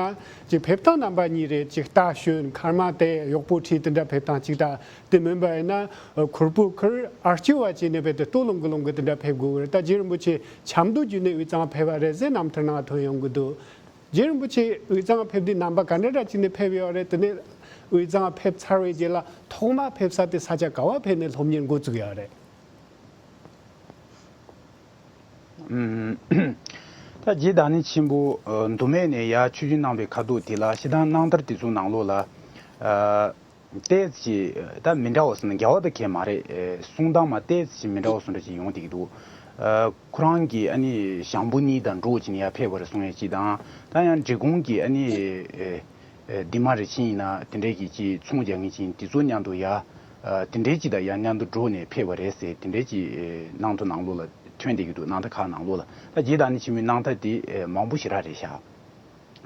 ཅིག་ཕེབས་སྟངས་རྣམ་པ་གཉིས་རེད། ཅིག་རྟ་ཞོན་མཁལ་མ་དེད་གཡོག་པོ་ཁྲིད་དེ་འདྲ་ཕེབས་སྟངས་གཅིག་དང་། དེ་མིན་པ་ཡིན་ན་ཁུར་པོ་ཁུར་ཨར་ལྕི་བ་བྱས་ནས་རྦད་དེ་ལྟོ་སློང་གི་སློང་གི་དེ་འདྲ་ཕེབས་དགོས་ཀྱི་རེད། ད་རྗེ་རིན་པོ་ཆེ་ཆབ་མདོ་བརྒྱུད་ནས་དབུས་གཙང་ཕེབས་པ་རེད་ཟེར་རྣམ་ཐར་ནང་ཐོན་ཡོང་གི་འདུག་རྗེ་རིན་པོ་ཆེ་དབུས་གཙང་ཕེབས་དུས་རྣམ་པ་ག་འདྲ་འདྲ་བྱས་ནས་ཕེབས་ཡོད་རེད། དེ་ནས་དབུས་གཙང་ཕེབས་ཚར་བའི་རྗེས་ལ་ཐོག་མ་ཕེབས་ས་དེ་ས་ཆ་ག་བ་ཕེབས་ནས་སློབ་གཉེར་འགོ་བཙུགས་ཡོད་རེད། ཨུམ། ད་རྗེ་བདག་ཉིད་ཆེན་པོ་ཨ་མདོ་སྨད་ནས་ཡར་ཆོས་བརྒྱུད་གནང་བའི་ཁ་ཐུག་དེ་ལ་ཞེ་སྡང་རྣམ་ཐར་དེ་ཚོའི་ནང་ལོགས་ལ་ཨ་ཏོག་ཙམ་ཅིག་ད་མི་འདྲ་བ་སོང་ན་འགལ་བ་ད་གང་ཡང་མ་རེད། ཨེ་གསུང་སྟངས་མ་ཏོག་ཙམ་ཅིག་མི་འདྲ་བ་སོང་འདྲ་ཅིག་ཡོང་བསྡད་ཀྱི་འདུག་ཨ་ཁོ་རང་གིས་ཨ་ནི་ཞང་པོ་གཉིས་དང་འགྲོགས་བྱས་ནས་ཡར་ཕེབས་པ་རེད་གསུང་ཡས་ཅིག་དང་། ད་ཡང་འབྲི་གུང་གི་ཨ་ནི་ཨེ་ཨེ་འདི་མ་རེ་ཕྱིན་ཡིན་ན་དེ་འདྲས་ཀྱི་ཅིག་ཚོང་རྒྱག་མཁན་ཅིག་ཡིན། དེ་ཚོ་མཉམ་དུ་ཡར་ཨ་དེ་འདྲས་ཅིག་དང་ཡར་མཉམ་དུ་འགྲོགས་ནས་ཕེབས་པ་རེད་ཟེར་དེ་འདྲས་ཅིག་ཨེ་གནང་ཐོ་ནང་ལོགས་ལ་ཐོན་བསྡད་ཀྱི་འདུག་རྣམ་ཐར་ཁག་ནང་ལོགས་ལ། ད་རྗེ་བདག་ཉིད་ཆེན་པོའི་རྣམ་ཐར་དེ་ཨེ་མང་པོ་ཞེ་དྲག་རེད་ཤག་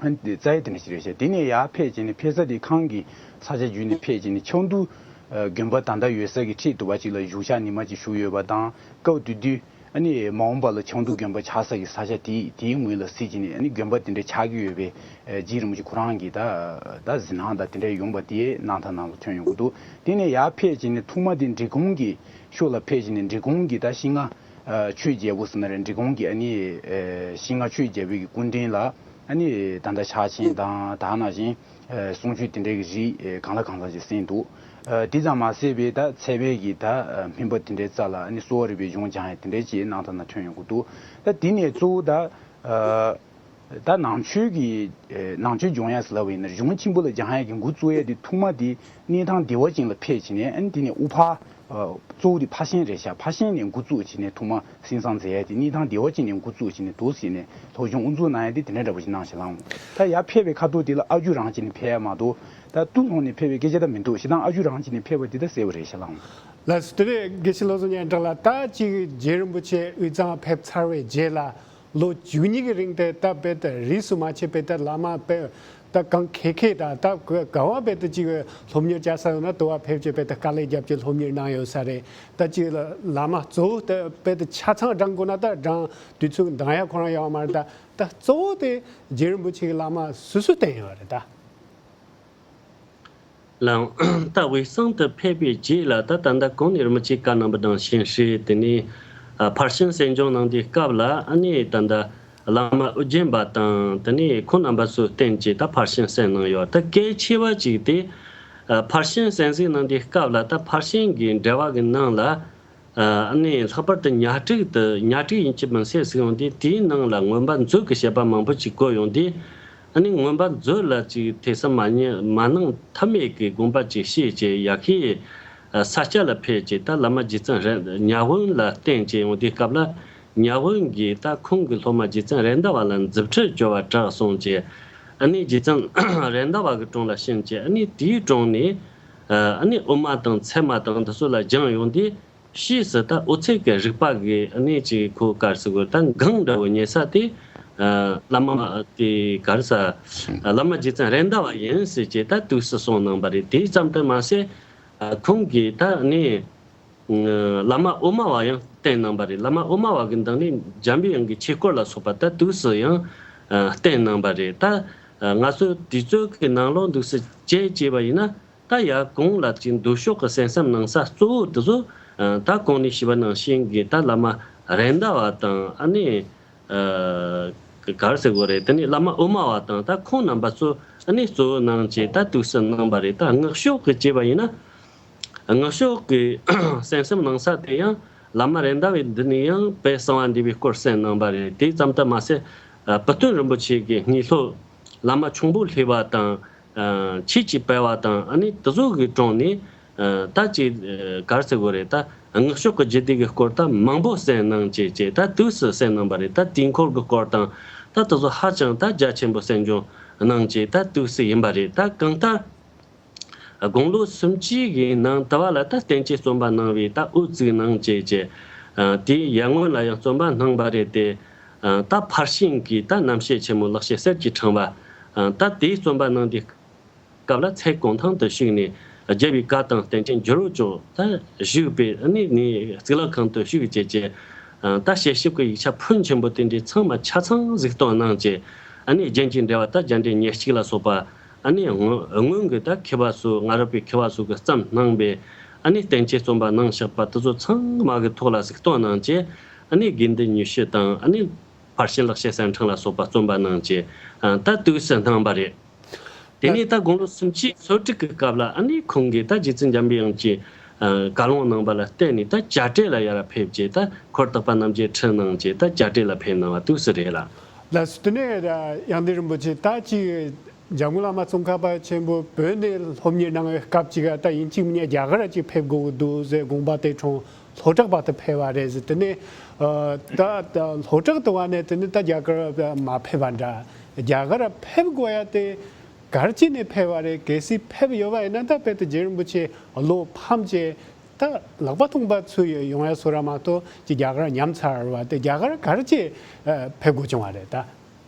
ཨ་ནི་རྩ་ཡི་དེ་འདྲ་ཞིག་རེད་ཤག་དེ་ནས་ཡར་ཕེབས་བྱས་ནས་ཕེབས་ས་དེ་ཁམས་ཀྱི་ས་ཆ་བརྒྱུད་ནས་ཕེབས་བྱས་ནས་ཆབ་མདོ་ཨ་དགོན་པ་ད་ལྟ་ཡོད་ས་གི་འཁྲིས་དུ་བ་ཅིག་ལ་བཞུགས་ཞག་ཉི་མ་གཅིག་བཞུགས་ཡོད་པ་དང་། སྐབས་དེ་དུས་ཨ་ནི་མ་འོངས་པ་ལ་ཆབ་མདོ་དགོན་པ་ཆགས་ས་གི་ས་ཆ་དེ་དེའི་ངོས་ལ་གཟིགས་བྱས་ནས་ཨ་ནི་དགོན་པ་དེ་འདྲ་ཆགས་ཀྱི་ཡོད་པའི་ཨ་རྗེ་རིན་པོ་ཆེ་ཁོ་རང་གི་ད་ད་གཟིགས་སྣང་དང་དེ་འདྲ་ཡོང་པ་དེ་རྣམ་ཐར་ནང་ལ་ཐོན་ཡོང་གི་འདུག་དེ་ནས་ཡར་ཕེབས་བྱས་ནས་ཐོག་མ་དེ་འབྲི་གུང་གི་ཕྱོགས་ལ་ཕེབས་བྱས་ནས་འབྲི་གུང་གི་ད་ཤིང་ང་ཨ་ཆོས་རྒྱལ་པོ་ཟེར་ན་རེད། འབྲི་གུང་གི་ཨ་ནི་ཨ་ཤིང་ང་ཆོས་རྒྱལ་པོའི་གི་སྐུ་ཕྲེང་ལ་ཨ་ནི་ད་ལྟ་ཕྱག་ཆེན་དང་ད་ནང་བཞིན་ཨ་གསུང་ཆོས་དེ་འདྲའི་གི་རིགས་ཨ་གང་ལ་གང་འཚམ་ཅིག་གསན་འདུག་ཨ་དེ་ཙམ་མ་ཟད་པའི་ད་ཚལ་པའི་གི་ད་ཨ་སྨན་པ་དེ་འདྲའི་རྩ་ལ་ཨ་ནི་གསོ་བ་རིག་པའི་གཞུང་སྦྱང་ཡ་དེ་འདྲའི་ཅིག་རྣམ་ཐར་ནང་ཐོན་ཡོང་གི་འདུག་ད་དེ་ནས་གཙོ་བོ་ད་ཨ་ད་ནང་ཆོས་ཀྱི་ཨེ་ནང་ཆོས་སྦྱོང་ཡ་ཟེར་ལབ་པ་ཡིན་ན་གཞུང་ཆེན་པོ་ལ་སྦྱང་ཡ་གི་འགོ་བཙུགས་ཡ་དེ་ཐོག་མ་དེ་གནས་ཐང་བདེ་བ་ཅན་ལ་ཕེབས་བྱས་ནས་ཨ་ནི་དེ་ནས་དབུ་ཕར་ཨ་གཙོ་བོ་དེ་ཕར་ཕྱིན་རེད་ཤག་ཕར་ཕྱིན་ནས་འགོ་བཙུགས་བྱས་ནས་ཐོག་མ་སེམས་བཟང་མཛད་ཡ་དེ་གནས་ཐང་བདེ་བ་ཅན་ནས་འགོ་བཙུགས་བྱས་ནས་འདུག་ཟེར་ནས་སློབ་སྦྱོང་དབུ་འཛུགས་གནང་ཡ་དེ་དེ་འདྲ་འདྲ་པོ་ཞིག་གནང་ཞེས་ལགས། ད་ཡར་ཕེབས་པའི་ཁ་ཐུག་དེ་ལ་ཨ་རྒྱུ་རང་བྱས་ནས་ཕེབས་ཡ་མ་གཏོགས་ད་ཏུན་ཧོང་ནས་ཕེབས་པའི་སྐད་ཆ་ད་མི་འདུག་ཞེ་སྡང་ཨ་རྒྱུ་རང་བྱས་ནས་ཕེབས་པ་དེ་ད་གསལ་བོ་རེད་ཤག་ལགས། ལགས་སོ། དེ་རེད། དགེ་བཤེས་བློ་བཟང་སྙན་གྲགས་ལགས། ད་ཅིག་རྗེ་རིན་པོ་ཆེ་དབུས་གཙང་ཕེབས་ཚར་བའི་རྗེས་ལ་ལོ་བཅུ་གཉིས་ཀྱི་རིང་དེ་ད་རྦད་དེ་རིས་སུ་མ་ཆད་པའི་ད་བླ་མ་དཔེ་ད་གང་མཁས་མཁས་དང་ད་ག་བ་རྦད་དེ་ཅིག་སློབ་གཉེར་བྱ་ས་ཡོད་ན་དུ་བ་ཕེབས་ཀྱི་རྦད་དེ་དཀའ་ལས་བརྒྱབ་ཀྱི་སློབ་གཉེར་གནང་ཡོད་ས་རེད། ད་ཅིག་བླ་མ་གཙོ་བོ་དེ་རྦད་དེ་ཆ་ཚང་བགྲང་དགོས་ན་ད་བགྲང་དུས་ཚོད་འདང་ཡ་ཁོ་རང་ཡོད་མ་རེད། ད་ད་གཙོ་བོ་དེ་རྗེ་རིན་པོ་ཆེ་གི་བླ་མ་སུ་སུ་བསྟེན་ཡོད་རེད་ད། ལགས། ད་དབུས་གཙང་དུ་ཕེབས་པའི་རྗེས་ལ་ད་ད་ལྟ་གོང་ནས་རིན་པོ་ཆེས་བཀའ་གནང་པ་ནང་བཞིན་བྱས། དེ་ནས་ཨ་ཕར་ཕྱིན་གསན་སྦྱོང་གནང་དུས་སྐབས་ལ་ཨ་ནི་ད་ལྟ་བླ་མ་ཨོ་རྒྱན་པ་དང་དེ་ནས་ཁོང་རྣམ་པ་ཚོས་བསྟེན་བྱས་ད་ཕར་ཕྱིན་གསན་གནང་ཡོད། ད་གལ་ཆེ་བ་ཅིག་དེ་ཨ་ཕར་ཕྱིན་གསན་གཟིགས་གནང་དུས་སྐབས་ལ་ད་ཕར་ཕྱིན་གྱི་འགྲེལ་པ་གི་ནང་ལ། ཨ་ནི་ལྷག་པར་དུ་ཉ་སྒྲིག་དེ་ཉ་སྒྲིག་ཡིན་གཅིག་མིན་གཅིག་ཟེར་ཡོང་དུས་དེའི་ནང་ལ་མངོན་པ་མཛོད་ཀྱི་བཤད་པ་མང་པོ་ཅིག་བཀོད་ཡོང་དུས། ཨ་ནི་མངོན་པ་མཛོད་ལ་ཅིག་ཐོས་བསམ་མ་མྱ་མ་གནང་ཐབས་མེད་ཀྱི་དགོངས་པ་ཅིག་བཞེས་བྱས་ཡ་གིའི་ས་སྐྱ་ལ་ཕེབས་བྱས་ད་བླ་མ་རྗེ་བཙུན་རེད་ཉ་དབོན་ལ་བསྟེན་བྱས་ཡོང་དུས་སྐབས་ལ་ཉ་དབོན་གྱིས་ད་ཁོང་གི་སློབ་མ་རྗེ་བཙུན་རེད་མདའ་བ་ལ་མཛུབ་ཁྲིད་བཅོལ་བར་གྲགས་གསུངས་བྱས། ཨ་ནི་རྗེ་བཙུན་རེད་མདའ་བ་གི་དྲུང་ལ་ཕྱིན་བྱས་ཨ་ནི་དེའི་དྲུང་ནས་ཨ་ནི་དབུ་མ་དང་ཚད་མ་དང་འདི་ཚོ་ལ་སྦྱངས་ཡོང་དུས། ཕྱིས་སུ་ད་ཨོ་ཚད་ཀྱི་རིག་པ་གི་གནས་ཀྱི་ཁོ་ག་རེ་ཟེར་དགོས་ད་སྒང་འདྲ་བོ་ཉེ་ས་དེ་ཨ་བླ་མ་དེ་ག་རེ་ཟ་བླ་མ་རྗེ་བཙུན་རེད་མདའ་བ་ཡིན་ཟེར་བྱས་ད་དུས་སུ་གསུངས་གནང་པ་རེད། དེ་ཙམ་དུ་མ་ཟད་ཨ་ཁོང་གིས་ད་ནི་ཨ་བླ་མ་ཨོ་མ་བ་ཡང་བསྟེན་གནང་པ་རེད། བླ་མ་ཨོ་མ་བ་གི་མདུན་ནས་འཇམ་པའི་དབྱངས་ཀྱི་ཆོས་སྐོར་ལ་སོགས་པ་ད་དུས་སུ་ཡང་ཨ་བསྟེན་གནང་པ་རེད། ད་ཨ་ང་ཚོ་དུས་ཚོད་ཀྱི་ནང་ལོགས་འདུག་སེ་བྱས་བྱས་པ་ཡིན་ན། ད་ཡ་གོང་ལ་ཅིག་མདོ་ཕྱོགས་ཀྱི་གསན་བསམ་གནང་ས་གཙོ་བོ་དེ་ཚོ་ཨ་ད་གོང་ནས་ཞུས་པ་ནང་བཞིན་གྱི་ད་བླ་མ་རེད་མདའ་བ་དང་ཨ་ནི་ཨ་ག་རེ་ཟེར་དགོས་རེད། དེ་ནས་བླ་མ་ཨོ་མ་བ་དང་ད་ཁོང་རྣམ་པ་ཚོ་ཨ་ནི་གཙོ་བོ་གནང་བྱས་ད་དུས་སུ་གནང་པ་རེད། ད་སྔགས་ཕྱོགས་ཀྱི་བྱས་པ་ཡིན་ན་སྔགས་ཕྱོགས་ཀྱི་གསན་བསམ་གནང་ས་དེ་ཡང་བླ་མ་རེད་མདའ་བའི་མདུན་ནས་ཡང་དཔལ་གསང་བ་འདུས་པའི་སྐོར་གསན་གནང་པ་རེད། དེ་ཙམ་དུ་མ་ཟད་ཨ་བུ་སྟོན་རིན་པོ་ཆེ་གི་སྙིང་སློབ་བླ་མ་ཁྱུང་པོ་ལྷས་པ་དང་། ཨ་ཆོས་ཀྱི་དཔལ་བ་དང་ཨ་ནི་དེ་ཚོ་གི་དྲུང་ནས་ཨ་ད་ཅིག་ཨ་ག་རེ་ཟེར་དགོས་རེད། ད་སྔགས་ཕྱོགས་ཀྱི་རྒྱུད་སྡེ་གི་སྐོར་ད་མང་པོ་གསན་གནང་བྱས་བྱས་ད་དུས་སུ་གསན་གནང་པ་རེད། ད་དུས་འཁོར་གྱི་སྐོར་དང་ད་དེ་ཚོ་ཧ་ཅང་ད་རྒྱ་ཆེན་པོ་གསན་སྦྱོང་གནང་བྱས་ད་དུས་སུ་ཡིན་པ་རེད། ད་གང་ལྟར་དགུང་ལོ་སུམ་ཅུ་གི་ནང་དུ་བ་ལ་ད་བསྟན་བཅོས་རྩོམ་པ་གནང་བའི་ད་དབུ་བཙུགས་གནང་བྱས་བྱས་ཨ་དེའི་ཡར་སྔོན་ལ་ཡང་རྩོམ་པ་གནང་པ་རེད་དེ། ད་ཕར་ཕྱིན་གྱི་ད་རྣམ་བཤད་ཆེན་མོ་ལེགས་བཤད་གསེར་གྱི་ཕྲེང་བ། ད་དེའི་རྩོམ་པ་གནང་དུས་སྐབས་ལ་ཚལ་གུང་ཐང་དུ་ཞུགས་ནས་རྒྱལ་བའི་བཀའ་དང་བསྟན་བཅོས་འགྱུར་བ་ཅོག་ད་བཞུགས་པའི་ནས་གཙུག་ལག་ཁང་དུ་ཞུགས་བྱས་ཀྱི། ད་དཔྱད་ཞིབ་ཀྱི་ཡིག་ཆ་ཕོན་ཆེན་པོ་དེ་འདྲའི་ཚང་མ་ཆ་ཚང་གཟིགས་རྟོག་གནང་བྱས། ཨ་ནི་རྒྱན་གྱི་འགྲེལ་པ་ད་རྒྱ་འགྲེལ་ཉེར་གཅིག་ལ་སོགས་པ། ཨ་ནི་སྔོན་སྔོན་གྱི་ད་མཁས་པ་ཚོ་སྔ་རབས་པའི་མཁས་པ་ཚོ་གི་བརྩམས་གནང་པའི་ཨ་ནི་བསྟན་བཅོས་རྩོམ་པ་གནང་བཞག་པ་དེ་ཚོ་ཚང་མ་གི་ཐོག་ལ་གཟིགས་རྟོག་གནང་བྱས། ཨ་ནི་དགེ་འདུན་ཉི་ཤུ་དང་ཨ་ནི་ཕར་ཕྱིན་ལེགས་བཤད་གསེར་ཕྲེང་ལ་སོགས་པ་རྩོམ་པ་གནང་བྱས། ད་དུས་སུ་གནང་པ་རེད། དེ་ནས་ད་དགུང་ལོ་སུམ་ཅུ་སོ་དྲུག་གི་སྐབས་ལ་ཨ་ནི་ཁོང་གིས་ད་རྗེ་བཙུན་འཇམ་པའི་དབྱངས་ཀྱི་བཀའ་ལུང་གནང་པ་ལ་བརྟེན་ནས་ད་བྱ་བྲལ་ལ་ཡར་ཕེབས་བྱས། ད་འཁོར་དག་པ་རྣམ་འབྱེད་ཁྲིད་གནང་བྱས། ད་བྱ་བྲལ་ལ་ཕེབས་གནང་བ་དུས་སུ་རེད་ལ། ལགས་སོ། དེ་ནས་དབྱངས་ལྡན་རིན་པོ་ཆེ་ད་ཅིག་འཇམ་མགོན་བླ་མ་ཙོང་ཁ་པ་ཆེན་པོ་བོད་ནས་སློབ་གཉེར་གནང་བའི་སྐབས་ཅིག་ད་ཡིན་གཅིག་མིན་གཉིས་རྒྱ་གར་ཅིག་ཕེབས་དགོས་ཀྱི་འདུག་ཟེར་དགོངས་པ་དེ་འཁྲུངས། ལྷོ་བྲག་བར་དུ་ཕེབས་པ་རེད་ཟེར། དེ་ནས་ད་ལྷོ་བྲག་ཏུ་བ་ནས་དེ་ནས་ད་རྒྱ་གར་མ་ཕེབས་པ་འདྲ། རྒྱ་གར་ཕེབས་དགོས་ཡ་དེ་ག་རེ་བྱས་ནས་ཕེབས་པ་རེད། གལ་སྲིད་ཕེབས་ཡོད་པ་ཡིན་ན་ད་དཔེ་དེ་རྗེ་རིན་པོ་ཆེ་བློ་ཕམ་བྱས་ད་ལག་པ་ཐོང་པ་ཚུར་ཡོང་ཡ་བཟོ་ར་མ་གཏོགས་ཅིག་རྒྱ་གར་ཉམས་ཚར་བ་དེ་རྒྱ་གར་ག་རེ་བྱས་ཕེབས་དགོས་བྱུང་བ་རེད། ད་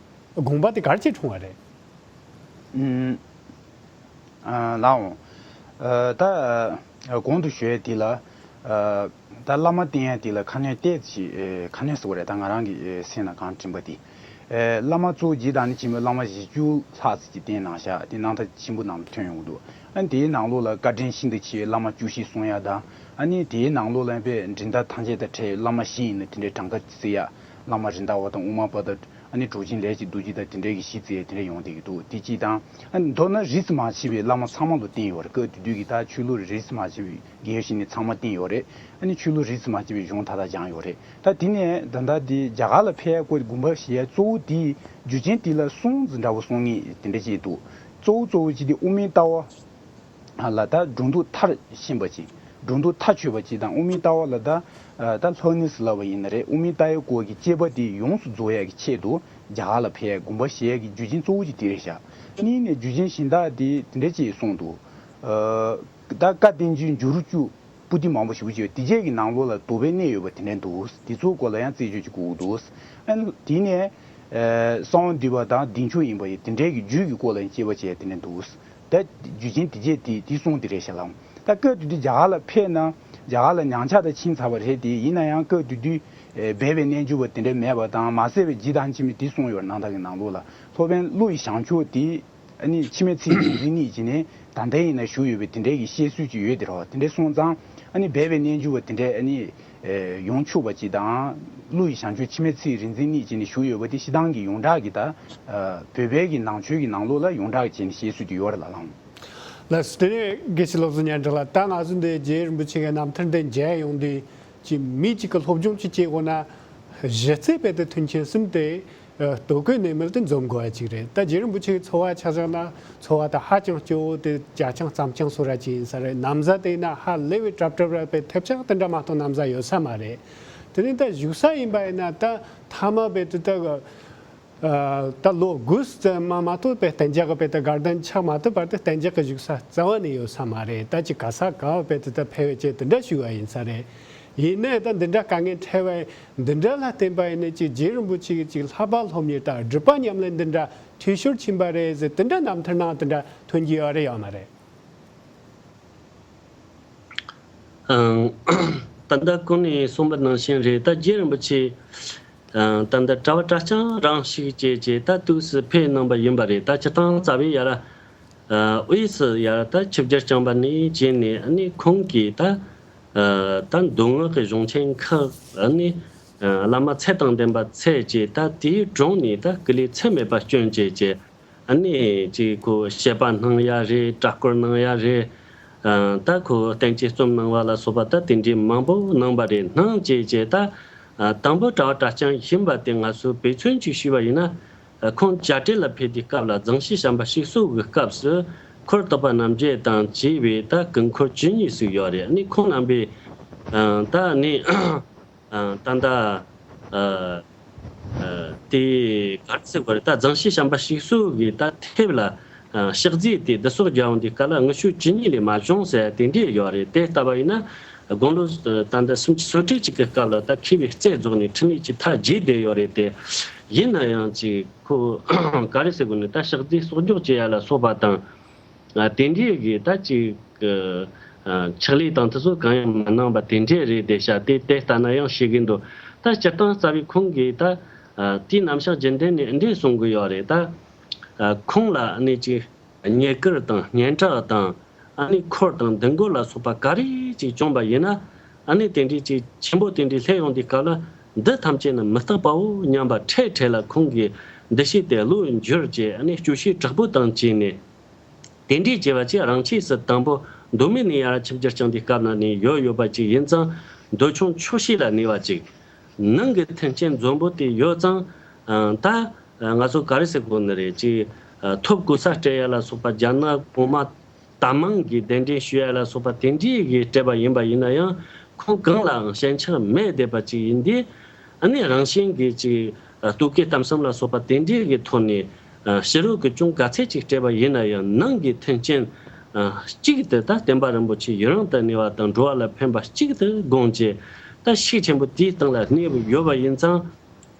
དགོངས་པ་དེ་ག་རེ་བྱས་འཁྲུངས་པ་རེད། ཨུམ། ཨ། ལགས་འོང་། ཨ། ད་གོང་དུ་ཞུས་དེ་ལ། ཨ། ད་བླ་མ་བསྟེན་ཡ་དེ་ལ་ཁ་སྣོན་ཏོག་ཙམ་ཞིག་ཨེ། ཁ་སྣོན་ཟེར་བ་རེད། ད་ང་རང་གི་ཨེ། སེམས་ནང་གང་དྲན་པ་དེ། ཨེ། བླ་མ་གཙོ་བོ་རྗེ་བདག་ཉིད་ཆེན་པོས་བླ་མ་བཞི་བཅུ་ལྷག་ཙམ་ཅིག་བསྟེན་གནང་ཤག་དེ་རྣམ་ཐར་ཆེན་པོ་ནང་ལ་ཐོན་ཡོང་གི་འདུག་ཨ་ནི་དེའི་ནང་ལོགས་ལ་བཀའ་དྲིན་ཤིན་ཏུ་ཆེ་བའི་བླ་མ་བཅུ་བཞི་གསུང་ཡ་དང་། ཨ་ནི་དེའི་ནང་ལོགས་ལ་ཡང་དཔེ་འགྲན་ཟླ་ཐམས་ཅད་དང་བྲལ་བའི་བླ་མ་བཞི་ཡིན་ན་དེ་འདྲའི་གྲངས་ཀ་བརྩི་ཡ། བླ་མ་རི་ཟླ་བ་དང་དབུ་མ་པ་དང་། ཨ་ནི་གྲུབ་ཆེན་ལས་ཀྱི་རྡོ་རྗེ་དང་དེ་འདྲའི་གི་གཞི་རྩའི་དེ་འདྲ་ཡོང་བསྡད་ཀྱི་འདུག་དེ་གཅིག་དང་། ཨ་ནི་མདོར་ན་རིས་སུ་མ་ཆད་པའི་བླ་མ་ཚང་མ་ལ་བསྟེན་ཡོད་རེད། སྐབས་དེ་དུས་ཀྱི་ད་ཆོས་ལུགས་རིས་སུ་མ་ཆད་པའི་རྒན་ཡོལ་ཞིག་ནས་ཚང་མ་བསྟེན་ཡོད་རེད། ཨ་ནི་ཆོས་ལུགས་རིས་སུ་མ་ཆད་པའི་གཞུང་མཐའ་དག་སྦྱངས་ཡོད་རེད། ད་དེ་ནས་ད་ལྟ་དེ་རྒྱ་གར་ལ་ཕེབས་ཡ་སྐོར་དགོངས་པ་བཞེས་ཡ་གཙོ་བོ་དེ་རྒྱུ་རྐྱེན་དེ་ལ་གསུམ་ཙམ་འདྲ་བོ་གསུང་ངེས་དེ་འདྲ་ཅིག་འདུག་གཙོ་བོ་གཙོ་བོ་གཅིག་དེ་དབུ་མའི་ལྟ་བ། ལ་ད་སྒྲོ་འདོགས་མཐར་ཕྱིན་པ་ཅིག་སྒྲོ་འདོགས་མཐའ་ཆོད་པ་ཅིག་དང་། དབུ་མའི་ལྟ་བ་ལ་ད་ད་ལྷོད་ནས་ལབ་པ་ཡིན་ན་རེད། དབུ་མའི་ལྟ་བའི་སྐོར་གྱི་དཔྱད་པ་དེ་ཡོངས་སུ་རྫོགས་ཡག་གི་ཆེད་དུ་རྒྱ་གར་ལ་ཕེབས་ཡག་དགོངས་པ་བཞེས་ཡག་གི་རྒྱུ་རྐྱེན་གཙོ་བོ་གཅིག་དེ་རེད་ཤག་གཉིས་ནས་རྒྱུ་རྐྱེན་གཞན་དག་དེ་དེ་འདྲ་ཅིག་གསུངས་འདུག་ད་བཀའ་བསྟན་འགྱུར་འགྱུར་བཅུ་པོ་ཏི་མང་པོ་ཞེ་པོ་ཅིག་ཡོད། དེ་བཅས་ཀྱི་ནང་ལོགས་ལ་དོགས་པའི་གནས་ཡོད་པ་དེ་འདྲ་འདུག་དེ་ཚོའི་སྐོར་ལ་ཡང་རྩད་གཅོད་ཅིག་དགོས་ཀྱི་འདུག་ཨ་ནི་དེ་ནས་གསང་བ་འདུས་པ་དང་བདེ་མཆོག་ཡིན་པ་ཡི་དེ་འདྲའི་གི་རྒྱུད་ཀྱི་སྐོར་ལ་ཡང་དཔྱད་པ་བྱས་དེ་འདྲ་འདུག་ད་རྒྱུ་རྐྱེན་དེ་བཅས་དེ་དེ་གསུངས་དེ་རེད་ཤག་ལགས། ད་སྐབས་དེ་དུས་རྒྱ་གར་ལ་ཕེབས་ན་རྒྱ་གར་ལ་ཉམས་ཆག་ད་ཕྱིན་ཚར་བ་རེད། དེ་ཡིན་ན་ཡང་སྐབས་དེ་དུས་ཨེ། སྦས་པའི་རྣལ་འབྱོར་པ་དེ་འདྲ་མེད་པ་དང་། མ་ཟད་པའི་རྗེ་བདག་ཉིད་ཆེན་པོས་དེ་གསུངས་ཡོད་རེད། རྣམ་ཐར་གྱི་ནང་ལོགས་ལ་སློབ་དཔོན་ཀླུ་ཡི་བྱང་ཆུབ་དེ་ཨ་ནི་འཆི་མེད་ཚེ་ཡི་རིག་འཛིན་ཉིད་ཀྱིས་ནི་ད་ལྟ་ཡིན་ན་བཞུགས་ཡོད་པའི་དེ་འདྲའི་གི་བཤད་སྲོལ་ཅིག་ཡོད་དེ་རེད་བ། དེ་འདྲ་སོང་ཙང་ཨ་ནི་སྦས་པའི་རྣལ་འབྱོར་པ་དེ་འདྲ་ཨ་ནི་ཨེ། ཡོང་ཆོག་པ་ཅིག་དང་། ཀླུ་ཡི་བྱང་ཆུབ་འཆི་མེད་ཚེ་ཡི་རིག་འཛིན་ཉིད་ཀྱིས་ནི་བཞུགས་ཡོད་པ་དེ་སྤྱིར་བཏང་གི་ཡོངས་གྲགས་ཀྱི་ད་ཨ། བོད་པའི་གི་ནང་ཆོས་ཀྱི་ནང་ལོགས་ལ་ཡོངས་གྲགས་ཀྱི་བྱས་ནས་བཤད་སྲོལ་དེ་ཡོད་རེད་ལགས། ལགས་སོ། དེ་ནས་དགེ་བཤེས་བློ་བཟང་སྙན་གྲགས་ལགས། ད་ང་ཚོ་འདི་རྗེ་རིན་པོ་ཆེ་གི་རྣམ་ཐར་འདི་མཇལ་ཡོང་དུས་ཀྱི་མི་གཅིག་གི་སློབ་སྦྱོང་ཅིག་བྱེད་དགོས་ན་གཞི་རྩའི་དཔེ་དེ་མཐུན་རྐྱེན་གསུམ་དེ་ལྟོ་གོས་གནས་མལ་དེ་འཛོམས་དགོས་པ་ཅིག་རེད། ད་རྗེ་རིན་པོ་ཆེ་གི་འཚོ་བ་ཆ་བཞག་ན་འཚོ་བ་དེ་ཧ་ཅང་སྐྱོ་བོ་དེ་ཇ་ཆང་རྩམ་ཆང་བཟོ་ར་ཅིག་ཡིན་ས་རེད། ན་བཟའ་དེ་ཡིན་ན་ཧ་ལས་པའི་གྲབ་གྲབ་ར་དཔེ་ཐེབས་ཆག་དེ་འདྲ་མ་གཏོགས་ན་བཟའ་ཡོད་ས་མ་རེད། དེ་ནས་ད་བཞུགས་ས་ཡིན་པ་ཡིན་ན་ད་མཐའ་མ་དཔེ་དེ་ད། ད་ལོ་དགུ་ཙམ་མ་མ་གཏོགས་པའི་གཏན་འཇགས་ཀྱི་དཔེ་དེ་དགའ་ལྡན་ཆགས་མ་ཐུབ་བར་དུ་གཏན་འཇགས་ཀྱི་བཞུགས་ས་རྩ་བ་ནས་ཡོད་ས་མ་རེད། ད་ཅི་ག་ས་ག་བ་དཔེ་དེ་ད་ཕེབས་བྱས་དེ་འདྲ་ཞུ་བ་ཡིན་ས་རེད། ཡིན་ནའི་ད་འདི་འདྲ་དཀའ་ངལ་འཕྲད་པ་འདི་འདྲ་ལ་བརྟེན་པ་ཡིན་ནའི་ཅིག་རྗེ་རིན་པོ་ཆེ་གི་ཅིག་ལྷག་པར་སློབ་གཉེར་དང་སྒྲུབ་པ་ཉམས་ལེན་འདི་འདྲ་འཐུས་ཤོར་ཕྱིན་པ་རེད་ཟེར་དེ་འདྲ་རྣམ་ཐར་ནང་དེ་འདྲ་ཐོན་གྱི་ཡོད་རེད་ཡོད་མ་རེད། ཨང་། ད་ལྟ་གོང་ནས་གསུངས་པ་ནང་བཞིན་རེད། ད་རྗེ་རིན་པོ་ཆེ་ཨང་། ད་ལྟ་གྲྭ་པ་གྲྭ་རྐྱང་རང་ཞིག་བྱས་བྱས་ད་དུས་སུ་ཕེབས་གནང་པ་ཡིན་པ་རེད། ད་སྤྱིར་བཏང་རྩ་བའི་ཡར་དབུས་སུ་ཡར་ད་ཆིབས་བསྒྱུར་བསྐྱངས་པ་ནས་བྱས་ནས་ཨ་ནི་ཁོང་གིས་ད་ད་མདོ་སྔགས་ཀྱི་གཞུང་ཆེན་ཁག་ཨ་ནི་བླ་མ་ཚད་དང་ལྡན་པ་འཚོལ་བྱས། ད་དེའི་དྲུང་ནས་ད་སྐུ་ལས་ཚད་མེད་པ་བསྐྱོན་བྱས་བྱས། ཨ་ནི་ཅིག་ཁོ་བཤད་པ་གནང་ཡ་རེད། གྲྭ་སྐོར་གནང་ཡ་རེད། ཨ། ད་ཁོ་བསྟན་བཅོས་རྩོམ་གནང་བ་ལ་སོགས་པ་ད་དེ་འདྲའི་མང་པོ་གནང་པ་རེད། གནང་བྱས་བྱས་ད་ཨ། དང་པོ་གྲྭ་པ་གྲྭ་རྐྱང་ཡིན་པ་དེ་ང་ཚོས་དཔེ་མཚོན་ཅིག་ཞུས་པ་ཡིན་ན། ཨ། ཁོང་བྱ་བྲལ་ལ་ཕེབས་དུས་སྐབས་ལ་རྫོང་གཞིས་བྱམས་པ་ཞིག་གསོ་གི་སྐབས་སུ་འཁོར་དག་པ་རྣམ་འབྱེད་དང་བཅས་པའི་ད་སྐུ་འཁོར་བཅུ་གཉིས་ཟིག་ཡོད་རེད། ཨ་ནི་ཁོང་རྣམ་པས་ཨ། ད་ནི། ཨ། ད་ལྟ་ཨ། ཨ། དེ་ག་རེ་ཟེར་དགོས་རེད། ད་རྫོང་གཞིས་བྱམས་པ་ཞིག་གསོ་གི་ད་ཐེབས་ལ་ཨ། ཕྱག་རྫས་དེ་བསྡུ་གསོག་རྒྱག་འོང་དུས་སྐབས་ལ་དངུལ་ཤུགས་ཇི་སྙེད་ལས་མ་བྱུང་ཟེར་དེ་འདྲས་ཡོད་རེད། དེ་ལྟ་བ་ཡིན་ན་ དགུང་ལོ་ད་ལྟ་སུམ་ཅུ་སོ་དྲུག་ཅིག་གི་སྐབས་ལ་ད་མཁས་པའི་རྩལ་རྫོགས་ནས་འཕྲིན་ལས་ཀྱི་མཐའ་རྒྱས་བསྡད་ཡོད་རེད་དེ། ཡིན་ན་ཡང་ཅིག་ཁོ་ག་རེ་ཟེར་དགོས་ནི། ད་ཕྱག་རྫས་གསོག་འཇོག་བྱེད་ཡ་ལ་སོགས་པ་དང་། ཨ་དེ་འདྲའི་གི་ད་ཅིག་ཨ་ཕྱག་ལས་དང་དེ་ཚོ་གང་ཡང་མ་གནང་བ་དེ་འདྲས་རེད་དེ་ཤག་དེ་དེ་ལྟ་ན་ཡང་ཤེས་ཀྱི་འདུག་ད་སྤྱིར་བཏང་རྩ་བའི་ཁོང་གིས་ད་ཨ་དེའི་རྣམ་གཞག་རྒྱུན་ལྡན་ནས་འདྲས་གསུང་གི་ཡོད་རེད་ད། ཨ་ཁོང་ལ་ནི་ཅིག་རྙེད་བཀུར་དང་སྙན་གྲགས་དང་། ཨ་ནི་འཁོར་དང་འདུ་འགོད་ལ་སོགས་པ་ག་རེ་ཅིག་བྱུང་བ་ཡིན་ན། ཨ་ནི་དེ་འདྲའི་ཅིག་ཆེན་པོ་དེ་འདྲའི་སླེབས་ཡོང་དུས་སྐབས་ལ། འདི་ཐམས་ཅད་ནི་མི་རྟག་པའོ་སྙམ་པ་འཕྲལ་འཕྲལ་ལ་ཁོང་གིས་འདུ་ཤེས་དེ་བློར་འགྱུར་བྱས། ཨ་ནི་སྐྱོ་ཤས་དྲག་པོ་དང་བཅས་ནས། དེ་འདྲའི་བྱས་པ་ཅིག་རང་ཆས་སུ་དང་པོ་མདོ་སྨད་ནས་ཡར་ཆིབས་བསྒྱུར་བསྐྱངས་དུས་སྐབས་ན་ནས་ཡོད་ཡོད་པ་ཅིག་ཡིན་ཙང་། འདོད་ཆུང་ཆོག་ཤེས་ལ་གནས་པ་ཅིག་ནང་གི་མཐུན་རྐྱེན་འཛོམས་པོ་དེ་ཡོད་ཙང་། ཨ་ད་ང་ཚོ་ག་རེ་ཟེར་དགོས་ནི་རེད། ཅིག་ཨ་ཐོབ་གོ་ས་སྤྲད་ཡ་ལ་སོགས་པ། རྒྱ་ནག་གོང་མ་དམ་དམངས་ཀྱི་གདན་འདྲེན་ཞུ་ཡ་ལ་སོགས་པ་དེ་འདྲའི་གི་སྤྲད་པ་ཡིན་པ་ཡིན་ན་ཡང་། ཁོང་གང་ལའང་ཞེན་ཆགས་མེད་བསྡད་པ་ཅིག་ཡིན་དུས། ཨ་ནི་རང་བཞིན་གྱིས་ཅིག་ཨ་ལྟོ་གོས་གཏམ་གསུམ་ལ་སོགས་པ་དེ་འདྲའི་གི་ཐོག་ནས། ཨ་ཕྱི་རོལ་གྱི་ཅུང་ག་ཚད་ཅིག་སྤྲད་པ་ཡིན་ན་ཡང་། ནང་གི་མཐུན་རྐྱེན་ཨ་གཅིག་ཏུ་ད་བསྟན་པ་རིན་པོ་ཆེ་ཡུན་རིང་དུ་གནས་པ་དང་། འགྲོ་བ་ལ་ཕན་པ་གཅིག་ཏུ་དགོངས་བྱས། ད་ཤུགས་ཆེན་པོ་དེའི་སྟེང་ལ་གནས་ཡོད་པ་ཡིན་ཙང་།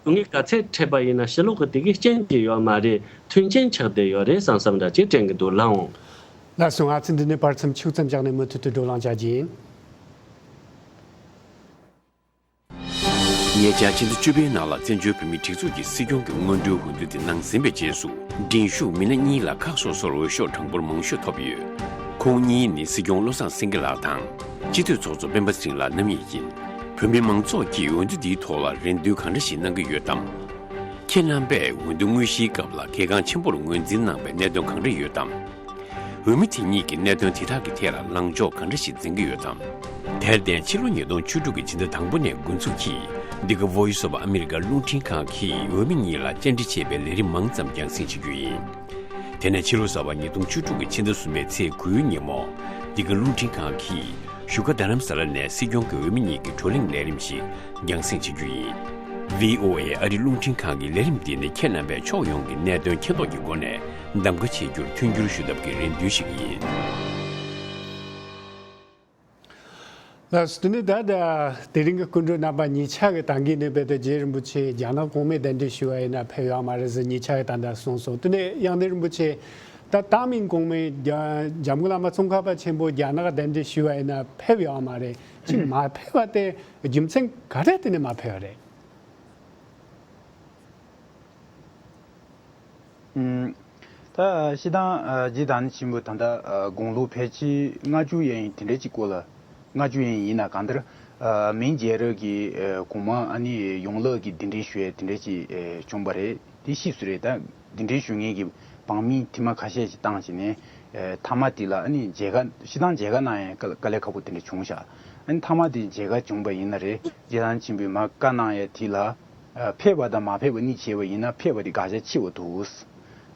སྡུག་བསྔལ་ག་ཚད་འཕྲད་པ་ཡིན་ན་ཕྱི་ལོགས་ཀྱི་དེ་གའི་རྐྱེན་དེ་ཡོད་མ་རེད། མཐུན་རྐྱེན་ཆགས་བསྡད་ཡོད་རེད་བསམ་བསམ་འདྲ་ཅིག་དྲན་གྱི་འདུག་ལགས་འོང་། ལགས་སོ། ང་ཚོས་འདི་ནས་བར་མཚམས་ཕྱུགས་ཙམ་བཞག་ནས་མུ་མཐུད་དུ་བགྲོ་གླེང་བྱ་རྒྱུ་ཡིན། ཉེ་ཆར་ཕྱི་ཟླ་བཅུ་པའི་ནང་ལ་བཙན་བྱོལ་བོད་མིའི་སྒྲིག་འཛུགས་ཀྱི་སྲིད་སྐྱོང་གི་སྔོན་འགྲོའི་འོས་བསྡུ་དེ་གནང་ཟིན་པའི་རྗེས་སུ། འགྲན་ཞུགས་མི་སྣ་གཉིས་ལ་ཁག་སོ་སོར་འོས་ཤོག་གྲངས་འབོར་མང་ཤོས་ཐོབ་ཡོད། ཁོང་གཉིས་ནི་སྲིད་སྐྱོང་བློ་བཟང་སེང་གེ་ལགས་དང་། སྤྱི་འཐུས་ཚོགས་གཙོ་སྤེན་པ་ཚེ་རིང་ལགས་རྣམ་གཉིས་ཡིན། བོད་མི་མང་ཚོགས་ཀྱིས་འོས་བསྡུ་འདིའི་ཐོག་ལ་རེ་འདུན་གང་འདྲ་ཞིག་གནང་གི་ཡོད་དམ། ཁྱེད་རྣམ་པས་འོས་བསྡུ་དངོས་གཞིའི་སྐབས་ལ་གལ་འགངས་ཆེན་པོར་ངོས་འཛིན་གནང་བའི་གནད་དོན་གང་འདྲ་ཡོད་དམ། འོས་མི་དེ་གཉིས་ཀྱིས་གནད་དོན་དེ་དག་གི་ཐད་ལ་ལངས་ཕྱོགས་གང་འདྲ་ཞིག་འཛིན་གྱི་ཡོད་དམ། དེར་བརྟེན་ཕྱི་ལོ་ཉིས་སྟོང་བཅུ་དྲུག་གི་ཕྱི་ཟླ་དང་པོ་ནས་འགོ་འཛུགས་ཀྱིས་འདི་ག་Voice of America་རླུང་འཕྲིན་ཁང་གིས་འོས་མི་གཉིས་ལ་བཅར་འདྲི་བྱེད་པའི་ལས་རིམ་མང་ཙམ་རྒྱང་སྲིང་བྱེད་རྒྱུ་ཡིན། དེ་ནས་ཕྱི་ལོ་གསར་པ་ཉིས་སྟོང་བཅུ་དྲུག་གི་ཕྱི་ཟླ་གསུམ་པའི་ཚེས་དགུའི་ཉིན་མོ། འདི་ག་རླུང་འཕྲིན་ཁང་གིས་བཞུགས་སྒར་རྡ་རམ་ས་ལ་ནས་སྲིད་སྐྱོང་གི་འོས་མི་གཉིས་ཀྱི་བགྲོ་གླེང་ལས་རིམ་ཞིག་རྒྱང་སྲིང་བྱེད་རྒྱུ་ཡིན། བྷི་ཨོ་ཨེ་ཨ་རི་རླུང་འཕྲིན་ཁང་གི་ལས་རིམ་འདི་ནི་ཁྱེད་རྣམ་པས་ཕྱོགས་ཡོངས་ཀྱི་གནད་དོན་མཁྱེན་རྟོགས་ཀྱི་སྒོ་ནས་གདམ་ག་བྱེད་རྒྱུར་མཐུན་འགྱུར་ཞུ་ཐབས་ཀྱི་རེ་འདུན་ཞུ་གི་ཡིན། ལགས་སོ། དེ་ནས་ད་ལྟ་དེ་རིང་གི་སྐུ་མགྲོན་རྣམ་པ་གཉིས་ཆ་གི་ད་གིན་ནས་རྦད་དེ་རྗེ་རིན་པོ་ཆེ་རྒྱ་ནག་གོང་མའི་གདན་འདྲེན་ཞུ་བ་ཡིན་ན་ཕེབས་ཡོད་མ་རེད་ཟེར་གཉིས་ཆ་གི་ད་ལྟ་གསུངས་སོང་། དེ་ནས་དབྱང་འདུས་རིན་པོ་ཆེ་ད་ཏཱ་མིང་གོང་མའི་རྒྱ་འཇམ་མགོན་བླ་མ་ཙོང་ཁ་པ་ཆེན་པོ་རྒྱ་ནག་གདན་འདྲེན་ཞུ་བ་ཡིན་ན་ཕེབས་ཡོད་མ་རེད། ཅིག་མ་ཕེབས་པ་དེ་རྒྱུ་མཚན་ག་རེ་བརྟེན་ནས་མ་ཕེབས་པ་རེད། ཨུམ། ད་སྤྱིར་བཏང་ཨ་རྗེ་བདག་ཉིད་ཆེན་པོས་ད་ལྟ་ཨ་དགུང་ལོ་ཕལ་ཆེར་ལྔ་བཅུ་ཡན་དེ་འདྲ་ཅིག་སྐོར་ལ། ལྔ་བཅུ་ཡན་ཡིན་ན་གང་ལྟར་ཨ་མིང་རྒྱལ་རབས་ཀྱི་ཨ་གོང་མ་ཨ་ནི་ཡོངས་བསླབ་ཀྱི་གདན་འདྲེན་ཞུ་ཡས་དེ་འདྲ་ཅིག་ཨ་བྱུང་བ་རེད། དེ་ཕྱིས་སུ་རེད། ད་གདན་འདྲེན་ཞུ་མཁན་གྱི་བང་མིང་ཐེངས་མ་ཁ་ཤས་ཤིག་བཏང་བྱས་ནས་ཨ་མཐའ་མ་དེ་ལ་ཨ་ནི་མཇལ་ཁ་སྤྱིར་བཏང་མཇལ་ཁ་གནང་ཡས་དཀའ་དཀའ་ལས་ཁག་པོ་དེ་འདྲ་བྱུང་ཤག་ཨ་ནི་མཐའ་མ་དེ་མཇལ་ཁ་བྱུང་བ་ཡིན་ན་རེད། རྗེ་བདག་ཉིད་ཆེན་པོས་མར་བཀའ་གནང་ཡས་དེ་ལ། ཨ་ཕེབས་པ་དང་མ་ཕེབས་པ་གཉིས་བྱས་པ་ཡིན་ན་ཕེབས་པ་དེ་དགག་བྱ་ཆེ་བ་འདུག་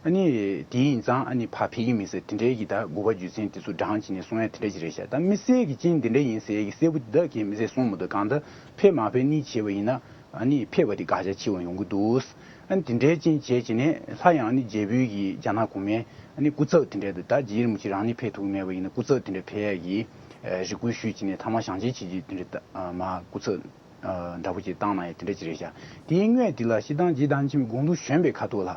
ཨ་ནི་དེ་ཡིན་ཙང་ཨ་ནི་ཕར་ཕེབས་ཀྱི་མིན་ཟེར་དེ་འདྲའི་གི་ད་དགོས་པ་རྒྱུ་མཚན་དེ་ཚོ་བགྲངས་བྱས་ནས་གསུང་ཡ་དེ་འདྲ་ཅིག་རེད་ཤག་ད་མི་སེར་གྱི་རྐྱེན་དེ་འདྲ་ཡིན་ཟེར་གི་གསལ་པོ་དེ་དག་གིས་མི་སེར་གསུངས་མི་འདུག་གང་ལྟར་ཕེབས་མ་ཕེབས་གཉིས་བྱས་པ་ཡིན་ན་ཨ་ནི་ཕེབས་པ་དེ་དགག་བྱ་ཆེ་བ་ཡོང་གི་འདུག་ཨ་ནི་དེ་འདྲའི་རྐྱེན་བྱས་བྱས་ནས་སླར་ཡང་ཨ་ནི་རྒྱལ་པོའི་གི་རྒྱ་ནག་གོང་མའི་ཨ་ནི་སྐུ་ཚབ་དེ་འདྲ་དང་། ད་རྗེ་རིན་པོ་ཆེ་རང་ཉིད་ཕེབས་ཐུབ་ཀྱི་མེད་པ་ཡིན་ན་སྐུ་ཚབ་དེ་འདྲ་ཕེབས་ཡ་གི་ཨ་རེ་སྐུལ་ཞུས་བྱས་ནས་མཐའ་མ་བྱང་ཆེན་ཆོས་རྗེ་དེ་འདྲ་ད་ཨ་མར་སྐུ་ཚབ། ཨ་འདྲ་པོ་ཅིག་བཏང་གནང་ཡ་དེ་འདྲ་ཅིག་རེད་ཤག་དེའི་སྔོན་དེ་ལ་སྤྱིར་བཏང་རྗེ་བདག་ཉིད་ཆེན་པོ་དགུང་ལོ་གཞོན་པའི་ཁ་ཐུག་ལ།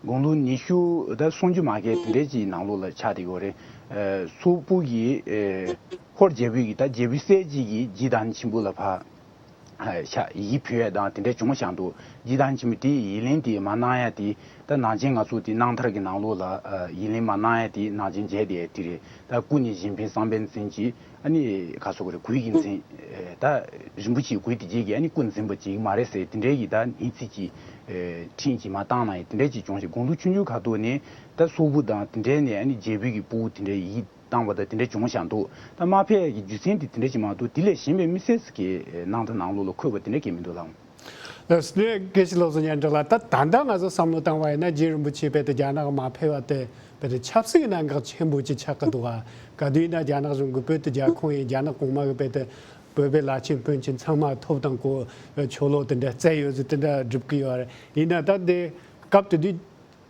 དགུང་ལོ་ཉི་ཤུ་ད་སུམ་ཅུ་མ་བརྒལ་དེ་འདྲ་ཅིག་ནང་ལོགས་ལ་ཆགས་བསྡད་ཡོད་རེད། ཨ་སོག་པོ་གི་ཨ་ཧོར་རྒྱལ་པོའི་གི་ད་རྒྱལ་པོའི་སྲས་གཅིག་གིས་རྗེ་བདག་ཉིད་ཆེན་པོ་ལ་ཕར་ཨ་ཤག་ཡི་གེ་ཕུལ་ཡ་དང་དེ་འདྲ་བྱུང་བཞག་འདུག་རྗེ་བདག་ཉིད་ཆེན་པོས་དེའི་ཡིག་ལན་དེ་མ་གནང་ཡ་དེ། ད་ནང་ཆེན་ང་ཚོ་དེ་སྣང་ཐར་གྱི་ནང་ལོགས་ལ་ཨ་ཡིག་ལན་མ་གནང་ཡ་དེ་ནང་ཆེན་མཇལ་བསྡད་ཡ་དེ་རེད། ད་སྐུ་ནི་གཞན་ཕན་བསམ་པའི་མཚན་གྱིས་ཨ་ནི་ག་ཟེར་དགོས་རེད། གོས་ཀྱི་མཚན། ཨེ་ད་རིན་པོ་ཆེའི་གོས་དེ་བརྗེད་ཀྱི་ཨ་ནི་སྐུ་འཛིན་པ་བྱེད་ཀྱི་མ་རེད་ཟེར་དེ་འདྲའི་གི་ད་སྣང་ཚུལ་གྱི་ཨེ་འཕྲིན་གྱིས་མར་བཏང་གནང་ཡ་དེ་འདྲ་ཅིག་བྱུང་ཞིང་། དགུང་ལོ་ཆུང་ཆུང་ཁ་ཐུག་ནས་ད་སོག་པོ་དང་དེ་འདྲའི་ནས་ཨ་ནི་རྒྱལ་པོའི་གི་སྤུ་གུ་དེ་འདྲའི་ཡིད་བཏང་བ་དང་དེ་འདྲ་བྱུང་བཞག་འདུག་ད་མ་ཕེབས་ཡ་གི་རྒྱུ་མཚན་དེ་དེ་འདྲ་ཅིག་མ་གཏོགས་དེ་ལས་གཞན་པའི་མི་སེར་ཟིག་གི་ཨེ་སྣང་ཐར་ནང་ལོགས་ལ་འཁོད་པ་དེ་འདྲ་གང་ཡང་མི་འདུག་ལགས། ལགས་སོ། དགེ་བཤེས་བློ་བཟང་སྙན་གྲགས་ལགས། ད་ད་ལྟ་ང་ཚོ་བསམ་བློ་བཏང་བ་ཡིན་ན་རྗེ་རིན་པོ་ཆེ་རྦད་དེ་རྒྱ་ནག་མ་ཕེབས་པ་དེ་རྦད་དེ་ཆབ་སྲིད་ཀྱི་གནད་འགག་ཆེན་པོ་ཅིག་ཆགས་ཀྱི་འདུག་ག་ག་དུས་ཡིན་ན་རྒྱ་ནག་གཞུང་གིས་བོད་དེ་རྒྱ་ཁོངས་ཡིན། རྒྱ་ནག་གོང་མ་གིས་རྦད་དེ་བོད་པའི་བླ་ཆེན་དཔོན་ཆེན་ཚང་མ་ཐོབ་དང་གོ་ཆོ་ལོ་དེ་འདྲ་བསྩལ་ཡོད་ཟེར་དེ་འདྲ་སྒྲུབ་ཀྱི་ཡོད་རེད། ཡིན་ན་ད་དེ་སྐབས་དེ་དུས་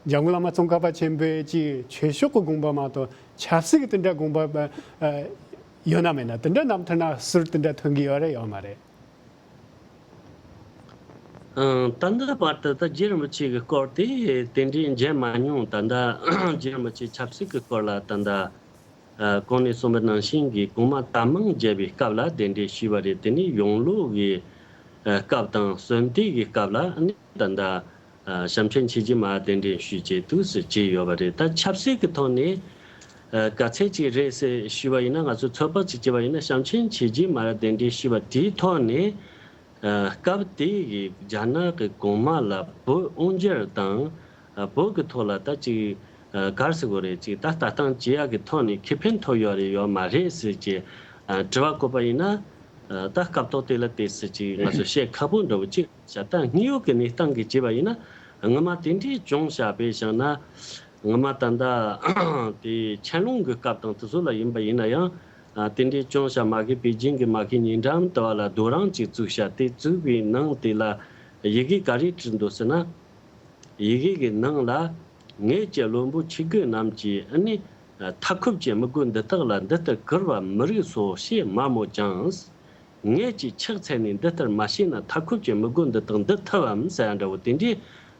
འཇམ་མགོན་བླ་མ་ཙོང་ཁ་པ་ཆེན་པོས་ཅིག་ཆོས་ཕྱོགས་ཀྱི་དགོངས་པ་མ་གཏོགས་ཆབ་སྲིད་ཀྱི་དེ་འདྲ་དགོངས་པ། ཨ། ཡོད་ན་མེད་ན་དེ་འདྲ་རྣམ་ཐར་ན་ཟུར་དེ་འདྲ་ཐོན་གི་ཡོད་རེད་ཡོད་མ་རེད། ཨང་། ད་ལྟ་བར་དུ་ད་རྗེ་རིན་པོ་ཆེ་གི་སྐོར་དེ་དེ་འདྲའི་མཇལ་མ་མྱོང་། ད་ལྟ་རྗེ་རིན་པོ་ཆེ་ཆབ་སྲིད་ཀྱི་སྐོར་ལ་ད་ལྟ་ཨ་གོང་ནས་གསུངས་པ་ནང་བཞིན་གྱི་གོང་མ་དར་མང་མཇལ་བའི་སྐབས་ལ་གདན་འདྲེན་ཞུས་པ་རེད། དེ་ནས་ཡང་ལོ་གི་ཨ་སྐབས་དང་གསོན་དུས་ཀྱི་སྐབས་ལ་ནི་ད་ལྟ་ཨ་བྱམས་ཆེན་ཆོས་རྗེ་མ་གདན་འདྲེན་ཞུས་བྱས་དུས་སུ་བྱས་ཡོད་པ་རེད། ད་ཆབ་སྲིད་ཀྱི་ཐོག་ནས་ཨ་ག་ཚད་ཅིག་རེད་ཟེར་ཞུས་པ་ཡིན་ན། ང་ཚོས་ཚོད་དཔག་ཅིག་བྱས་པ་ཡིན་ན། བྱམས་ཆེན་ཆོས་རྗེ་མ་གདན་འདྲེན་ཞུས་པ་དེའི་ཐོག་ནས། ཨ་སྐབས་དེ་ཡི་རྒྱ་ནག་གི་གོང་མ་ལ་བོད་དབང་སྒྱུར་དང་། ཨ་བོད་ཀྱི་ཐོག་ལ་ད་ཅིག་ཨ་ག་རེ་ཟེར་དགོས་རེད། ཅིག་ད་ལྟ་སྟངས་བྱེད་ཡག་གི་ཐོག་ནས་ཁེ་ཕན་ཐོབ་ཡོད་རེད་ཡོད་མ་རེད་ཟེར་གྱི་ཨ་དྲི་བ་བཀོད་པ་ཡིན་ན། ཨ་ད་སྐབས་ཐོག་དེ་ལ་དེ་ཟེར་ཅིག་ང་ཚོ་བཤད་ཁག་པོ་འདྲ་བོ་ཅིག་བྱ། ད་དངོས་ཡོད་ཀྱི་གནས་སྟངས་ཀྱི་བྱས་པ་ཡིན་ན། སྔོན་མ་དེ་འདྲའི་བྱུང་བཞག་པའི་བཞག་ན། སྔོན་མ་ད་ལྟ་དེ་ཆན་ལུང་གི་སྐབས་དང་དེ་ཚོ་ལ་ཡིན་པ་ཡིན་ན་ཡང་། ཨ་དེ་འདྲའི་བྱུང་བཞག་མ་གི་པེ་ཅིང་གི་མ་གི་ཉེ་འགྲམ་དུ་བ་ལ་རྡོ་རིང་ཅིག་བཙུགས་བཞག་དེ་བཙུགས་པའི་ནང་དེ་ལ་ཡི་གེ་ག་རེ་བྲིས་འདུག་ཟེར་ན། ཡི་གེ་གི་ནང་ལ། ངེད་ཀྱི་བློན་པོ་ཆོས་གོས་རྣམས་ཀྱིས་ཨ་ནི་མཐའ་འཁོབ་ཀྱི་དམུ་རྒོད་འདི་དག་ལ་འདི་ལྟར་གུར་བ་མི་རིགས་སོ་ཞེས་སྨྲ་མོད་ཀྱང་། ངེད་ཀྱིས་ཕྱག་འཚལ་ནས་འདི་ལྟར་མ་བྱས་ན། མཐའ་འཁོབ་ཀྱི་དམུ་རྒོད་འདི་དག་འདུལ་ཐུབ་བམ་ཟེར་ཡ་འདྲ་བོ་དེ་འདྲའི་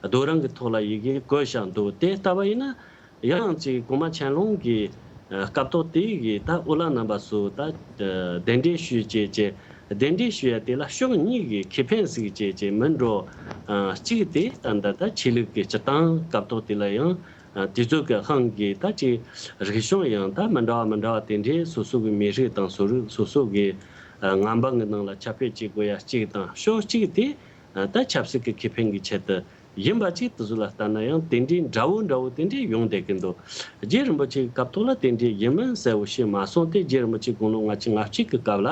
རྡོ་རིང་གི་ཐོག་ལ་ཡི་གེ་བཀོད་བཞག་འདུག་དེ་ལྟ་བ་ཡིན་ན་ཡང་ཅིག་གོང་མ་ཆན་ལུང་གི་སྐབས་ཐོག་དེ་གི་ད་ཨོ་ལ་རྣམ་པ་ཚོ་ད་གདན་འདྲེན་ཞུས་བྱས་བྱས། གདན་འདྲེན་ཞུ་ཡ་དེ་ལ་ཕྱོགས་གཉིས་ཀྱི་ཁེ་ཕན་གཟིགས་བྱས་བྱས་མིན་འགྲོ། གཅིག་དེ་ད་ད་ད་ཆོས་ལུགས་ཀྱི་སྤྱི་བཏང་སྐབས་ཐོག་དེ་ལ་ཡང་། ཨ་དེ་ཚོ་གི་དབང་གིས་ད་ཅིག་རིག་གཞུང་ཡང་ད་མི་འདྲ་བ་མི་འདྲ་བ་དེ་འདྲའི་སོ་སོ་གི་མི་རིགས་དང་སོ་རིགས་སོ་སོ་གི་ཨ་ངང་པ་གི་ནང་ལ་ཁྱབ་སྤེལ་བྱེད་དགོས་ཡ་གཅིག་དང་། ཕྱོགས་གཅིག་དེ་ཨ་ད་ཆབ་སྲིད་ཀྱི་ཁེ་ཕན་གྱི་ཆེད་དུ་ཡིན་པ་ཅིག་དེ་ཚོ་ལ་ལྟ་ན་ཡང་དེ་འདྲའི་འདྲ་བོ་འདྲ་བོ་དེ་འདྲའི་ཡོང་བསྡད་ཀྱི་འདུག་རྗེ་རིན་པོ་ཆེ་གི་སྐབས་ཐོག་ལ་དེ་འདྲའི་ཡིན་མིན་གསལ་བོ་ཤེས་མ་སོང་སྟེ། རྗེ་རིན་པོ་ཆེ་དགུང་ལོ་ལྔ་བཅུ་ང་གཅིག་གི་སྐབས་ལ།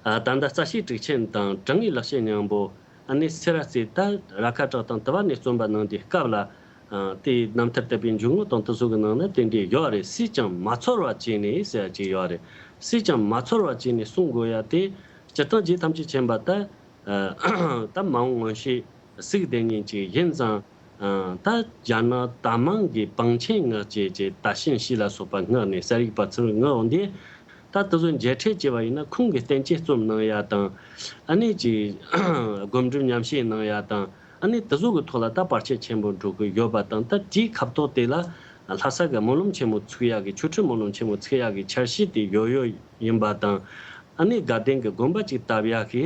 ཨ་ད་ལྟ་རྩ་ཤེ་དྲུག་ཆེན་དང་དྲང་ངེས་ལེགས་བཤད་སྙིང་པོ། ཨ་ནི་སེ་ར་རྩེ་ད་ར་ཁ་བྲག་དང་དུ་བ་ནས་བརྩམས་པ་གནང་དུས་སྐབས་ལ། ཨ་དེའི་རྣམ་ཐར་དད་པའི་འཇུག་ངོགས་དང་དེ་ཚོ་གི་ནང་ན་དེ་འདྲའི་ཡོད་རེད། སུས་ཀྱང་མ་ཚོར་བ་བྱས་ནས་ཟེར་ཡ་ཅིག་ཡོད་རེད། སུས་ཀྱང་མ་ཚོར་བ་བྱས་ནས་གསུང་དགོས་ཡ་དེ། སྤྱིར་བཏང་རྗེ་ཐམས་ཅད་མཁྱེན་པ་ད་ཨ་ད་མ་འོངས་མངོན་ཤེས་གཟིགས་བསྡད་མཁན་ཅིག་ཡིན་ཙང་། ཨ་ད་རྒྱ་ནག་དར་མང་གི་བང་ཆེན་མངགས་བྱས་ཀྱི་ད་ཤིན་ཤི་ལ་སོགས་པ་མངགས་ནས་གསལ་རིག་པ་ཚུར་མངགས་འོང་དུས། ད་དེ་ཚོ་མཇལ་འཕྲད་བྱས་པ་ཡིན་ན་ཁོང་གི་བསྟན་བཅོས་རྩོམ་གནང་ཡ་དང་། ཨ་ནི་ཅིག་སྒོམ་སྒྲུབ་ཉམས་བཞེས་གནང་ཡ་དང་། ཨ་ནི་དེ་ཚོ་གི་ཐོག་ལ་ད་བར་ཆད་ཆེན་པོ་འགྲོ་གི་ཡོད་པ་དང་། ད་དེའི་ཁ་ཐོག་དེ་ལ་ལྷ་ས་གི་སྨོན་ལམ་ཆེན་མོ་ཚུགས་ཡ་གི། ཆོ་འཕྲུལ་སྨོན་ལམ་ཆེན་མོ་ཚུགས་ཡ་གི་འཆར་གཞི་དེ་ཡོད་ཡོད་ཡིན་པ་དང་། ཨ་ནི་དགའ་ལྡན་གྱི་དགོན་པ་ཅིག་བཏབ་ཡ་གི་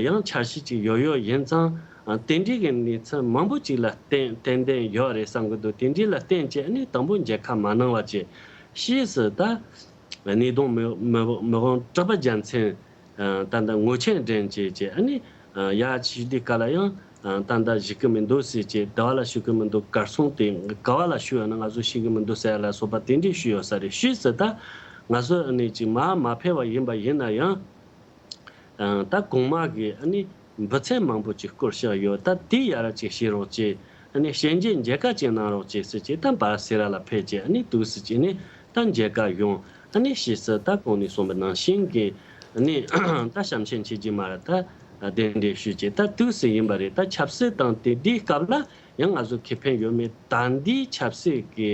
ཡང་འཆར་གཞི་ཅིག་ཡོད་ཡོད་ཡིན་ཙང་། དེ་འདྲའི་གི་གནས་ཚུལ་མང་པོ་ཅིག་ལ་བརྟེན་ཏན་ཏན་ཡོད་རེད་བསམ་གི་འདུག་དེ་འདྲའི་ལ་བརྟེན་བྱས་ཨ་ནི་དང་པོ་མཇལ་ཁ་མ་གནང་བ་བྱས། ཕྱིས་སུ་ད་ནི་གདོང་མི་མི་མི་དབང་གྲགས་པ་རྒྱལ་མཚན་ད་ལྟ་ངོ་ཆེན་འདྲེན་བྱས་བྱས། ཨ་ནི་ཡ་ཞུ་དུས་ག་ལ་ཡང་ད་ལྟ་ཞུ་གི་མི་འདུག་ཟེར་བྱས། ཟླ་བ་ལ་ཞུ་གི་མི་འདུག་གར་སོང་སྟེ་ག་བ་ལ་ཞུ་ཡོད་ན་ང་ཚོ་ཞུ་གི་མི་འདུག་ཟེར་ཡ་ལ་སོགས་པ་དེ་འདྲའི་ཞུས་ཡོད་ས་རེད། ཕྱིས་སུ་ད་ང་ཚོ་ཨ་ནི་ཅིག་མར་མ་ཕེབས་པ་ཡིན་པ་ཡིན་ན་ཡང་། ཨ་ད་གོང་མ་གིས་ཨ་ནི་འབུལ་ཚན་མང་པོ་ཅིག་བསྐུར་བཞག་ཡོད། ད་དེ་ཡར་ཅིག་བྱེད་རོགས་བྱེད། ཨ་ནི་ཞལ་མཇལ་མཇལ་ཁ་ཅིག་གནང་རོགས་བྱེད་ཟེར་བྱས། ད་བར་སེ་ར་ལ་ཕེབས་བྱས་ཨ་ནི་འདུག་སེ་བྱས་ནས་ད་མཇལ་ཁ་ཡོང་། ཨ་ནི་ཕྱིས་སུ་ད་གོང་ནས་གསུངས་པ་ནང་བཞིན་གྱི་ཨ་ནི་ད་བྱམས་ཆེན་ཆོས་རྗེ་མར་ད་གདན་འདྲེན་ཞུས་བྱས་ད་འདུག་སེ་ཡིན་པ་རེད། ད་ཆབ་སྲིད་དང་དེ་འདིའི་སྐབས་ལ་ཡང་ང་ཚོ་ཁེ་ཕན་ཡོད་མེད། ད་འདིའི་ཆབ་སྲིད་ཀྱི་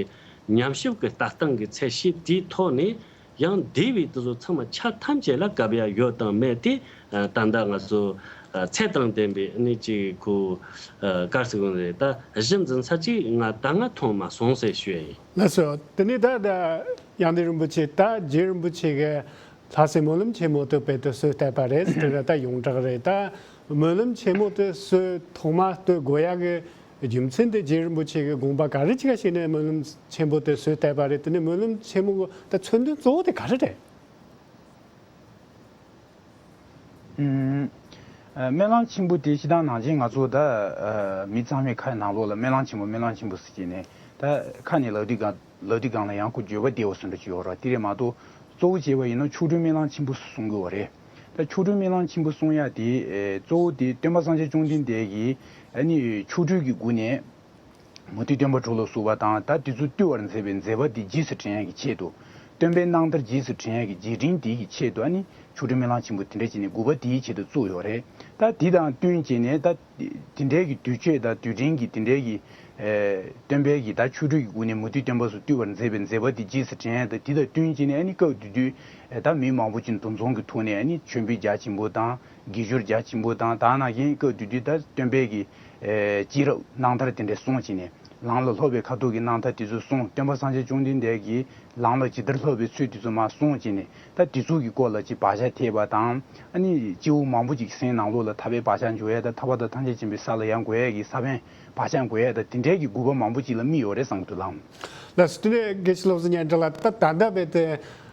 ཉམས་ཞིབ་ཀྱི་ལྟ་སྟངས་ཀྱི་ཚད་གཞི་དེའི་ཐོག་ནས། ཡང་འདས་པའི་དེ་ཚོ་ཚང་མ་ཆ་ཐམས་ཅད་ལ་གབ་ཡ་ཡོད་དང་མེད་དེ། ཨ་ད་ལྟ་ང་ཚོ་ཨ་ཚད་དང་ལྡན་པའི་ནི་ཅིག་ཁོ་ཨ་ག་རེ་ཟེར་དགོས་རེད། ད་གཞི་འཛིན་ས་ཅིག་ང་ད་སྔ་མཐོང་མ་སོང་ཟེར་ཞུ་ཡ་ཡིན། ལགས་སོ། དེ་ནས་ད་ད་དབྱངས་ལྡན་རིན་པོ་ཆེ་ད་རྗེ་རིན་པོ་ཆེ་གི་ལྷ་སའི་སྨོན་ལམ་ཆེན་མོ་དེ་དཔེ་དེ་སྲོལ་བཏབ་པ་རེད། དེ་ལ་ད་ཡོངས་གྲགས་རེད། ད་སྨོན་ལམ་ཆེན་མོ་དེ་སྲོལ་ཐོག་མ་གཏོད་དགོས་ཡ་གི་རྒྱུ་མཚན་དེ་རྗེ་རིན་པོ་ཆེ་གི་དགོངས་པ་ག་རེ་ཅིག་ག་བྱས་ནས་སྨོན་ལམ་ཆེན་པོ་དེ་སྲོལ་བཏབ་པ་རེད། དེ་ནས་སྨོན་ལམ་ཆེན་མོ་གི་ད་མཚོན་དོན་གཙོ་བོ་དེ་ག་རེ་རེད། ཨུམ། ཨ་སྨོན་ལམ་ཆེན་པོ་དེ་སྤྱིར་བཏང་ནང་བཞིན་ང་ཚོ་ད་ཨ་མི་ཚང་མའི་ཁ་ནང་ལོགས་ལ་སྨོན་ལམ་ཆེན་པོ་སྨོན་ལམ་ཆེན་པོ་ཟེར་གྱི་ནས་ད་ཁ་ནས་ལབ་དུས་སྒང་ལབ་དུས་སྒང་ལ་ཡང་ཁོ་བརྗོད་པ་བདེ་བོ་བཟོ་འདྲ་ཅིག་ཡོད་རེད། དེ་རེད་མ་གཏོགས་གཙོ་བོ་བྱས་པ་ཡིན་ན་མཆོག་སྤྲུལ་སྨོན་ལམ་ཆེན་པོ་གསུང་གི་ཡོད་རེད། ད་མཆོག་སྤྲུལ་སྨོན་ལམ་ཆེན་པོ་གསུང་ཡ་དེ་ཨེ་གཙོ་བོ་དེ་སྟོན་པ་སངས་རྒྱས་བཅོམ་ལྡན་འདས་ཀྱིས་ཨ་ནི་མཆོག་སྤྲུལ་གྱི་སྒོ་ནས། མུ་སྟེགས་སྟོན་པ་དྲུག་ལ་སོགས་པ་དང་ད་དེ་ཚོ་བཏུལ་བར་མཛད་པའི་མཛད་པ་འདི་རྗེས་སུ་དྲན་ཡག་གི་ཆེད་དུ། སྟོན་པའི་རྣམ་ཐར་རྗེས་སུ་དྲན་ཡག་གི་རྗེས་དྲན་དེ་གི་ཆེད་དུ་ཨ་ནི་ཆོ་འཕྲུལ་སྨོན་ལམ་ཆེན་པོ་དེ་འདྲ་བྱས་ནས་དགོན་པ་དེའི་ཆེད་དུ་བཙུགས་ཡོད་རེད། ད་དེ་དང་བསྟུན་བྱས་ནས་ད་དེ་འདྲའི་གི་དུས་ཆད་དང་དུས་དྲན་གྱི་དེ་འདྲའི་གི་ཨེ་སྟོན་པའི་གི་ད་ཆོ་འཕྲུལ་གྱི་སྒོ་ནས་མུ་སྟེགས་སྟོན་པ་ཚོ་བཏུལ་བར་མཛད་པའི་མཛད་པ་དེ་རྗེས་སུ་དྲན་ཡག་དང་དེ་དང་བསྟུན་བྱས་ནས་ཨ་ནི་སྐབས་དེ་དུས་ཨེ་ད་མི་མང་པོ་ཅིག་འདུ་འཛོམས་ཀྱི་ཐོག་ནས་ཨ་ནི་མཆོད་འབུལ་རྒྱ་ཆེན་པོ་དང་དགེ་སྦྱོར་རྒྱ་ཆེན་པོ་དང་ད་ནང་བཞིན་སྐབས་དེ་དུས་ད་སྟོན་པའི་གི་ཨེ་སྐྱེས་རབས་རྣམ་ཐར་དེ་འདྲ་གསུངས་བྱས་ནས། ལམ་ལ་སློབ་པའི་ཁ་ཐུག་གི་རྣམ་ཐར་དེ་ཚོ་གསུངས། སྟོན་པ་སངས་རྒྱས་བཅོམ་ལྡན་འདས་ཀྱིས་ལམ་ལ་ཇི་ལྟར་སློབ་པའི་ཚུལ་དེ་ཚོ་མར་གསུངས་བྱས་ནས་ད་དེ་ཚོ་གི་སྐོར་ལ་ཅིག་བག་ཆགས་ཐེབས་པ་དང་ཨ་ནི་སྐྱེ་བོ་མང་པོ་ཅིག་སེམས་ནང་ལོགས་ལ་ཐར་པའི་བག་ཆགས་འཇོག་ཡ་དང་ཐར་པ་དང་ཐམས་ཅད་མཁྱེན་པའི་ས་ལ་ཡང་འགོད་ཡ་གི་ས་བོན་བག་ཆགས་འགོད་ཡ་དང་དེ་འདྲའི་གི་དགོས་པ་མང་པོ་ཅིག་ལ་དམིགས་ཡོད་རེད་བསམ་གྱི་འདུག་ལགས། ལགས་སོ། དེ་ནས་དགེ་བཤེས་བློ་བཟང་སྙན་གྲགས་ལགས། ད་ད་ལྟ་བས་དེ་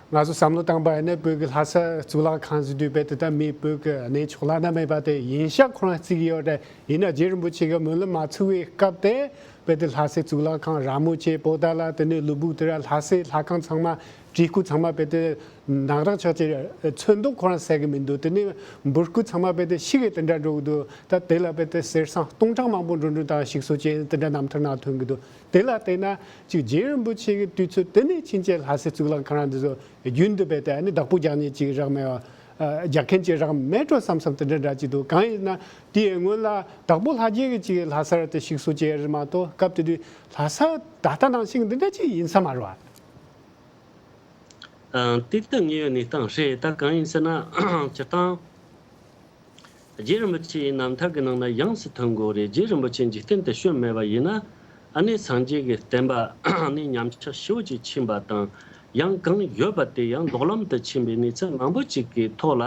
ང་ཚོ་བསམ་བློ་བཏང་པ་ཡིན་ན་བོད་ཀྱི་ལྷ་ས་གཙུག་ལག་ཁང་ཟེར་དུས་བས་དེ་ད་མི་བོད་ཀྱི་གནས་ཕྱོགས་བླ་ན་མེད་པ་དེ་ཡིན་ཤག་ཁོ་རང་བརྩི་གི་ཡོད་རེད། ཡིན་ན་རྗེ་རིན་པོ་ཆེ་གི་སྨོན་ལམ་མ་ཚུགས་པའི་སྐབས་དེ་བས་དེ་ལྷ་སའི་གཙུག་ལག་ཁང་ར་མོ་ཆེ་པོ་ཏཱ་ལ་དེ་ནས་ཀླུ་སྦུག་དེ་ར་ལྷ་སའི་ལྷ་ཁང་ཚང་མ་བྲིས་སྐུ་ཚང་མ་བས་དེ་ནག་རག་ཆགས་ཀྱི་ཚོན་མདོག་ཁོ་རང་གསལ་གི་མི་འདུག་དེ་ནས་འབུར་སྐུ་ཚང་མ་བས་དེ་ཤི་གི་དེ་འདྲ་འགྲོ་གི་འདུག་ད་དེ་ལ་བས་དེ་གསེར་སྲང་སྟོང་ཕྲག་མང་པོ་འགྲོ་འགྲོ་དང་ཞིག་གསོ་བྱས་དེ་འདྲ་རྣམ་ཐར་ནང་ཐོན་གི་འདུག་དེ་ལ་བལྟས་ན་ཅིག་རྗེ་རིན་པོ་ཆེ་གི་དུས་ཚོད་དེ་ནས་ཕྱིན་ཆད་ལྷ་སའི་གཙུག་ལག་ཁང་ར་འདི་ཚོ་རྒྱུན་དུ་བས་དེ་ནི་བདག་པོ་རྒྱག་མཁན་ཅིག་རག་མེད་པ། རྒྱག་མཁན་ཅིག་རག་མེད་འགྲོ་བསམ་བསམ་དེ་འདྲ་འདྲ་ཅིག་འདུག་གང་ཡིན་ན་དེའི་སྔོན་ལ་བདག་པོ་ལྷ་རྗེ་གི་ཅིག་ལྷ་སར་དེ་ཞིག་གསོ་བྱས་རེད་མ་གཏོགས་སྐབས་དེ་དུས་ལྷ་ས་ད་ལྟ་ནང་བཞིན་འདི་འདྲ་ཅིག་ཡིན་ས་མ་རེད་བ། ཨ། དེ་ལྟ་ངེས་ཡོད་གནས་སྟངས་རེད། ད་གང་ཡིན་ཟེར་ན་སྤྱིར་བཏང་རྗེ་རིན་པོ་ཆེའི་རྣམ་ཐར་གྱི་ནང་ན་ཡོངས་སུ་ཐོན་དགོས་རེད། རྗེ་རིན་པོ་ཆེ་འཇིག་རྟེན་དུ་བྱོན་མེད་པ་ཡིན་ན་ཨ་ནི་སངས་རྒྱས་ཀྱི་བསྟན་པ་ཨ་ནི་ཉམས་ཆག་ཞེ་པོ་ཅིག་ཕྱིན་པ་དང་ཡང་གང་ཡོད་པ་དེ་ཡང་ལོག་ལམ་དུ་ཕྱིན་པའི་གནས་ཚུལ་མང་པོ་ཅིག་གི་ཐོག་ལ་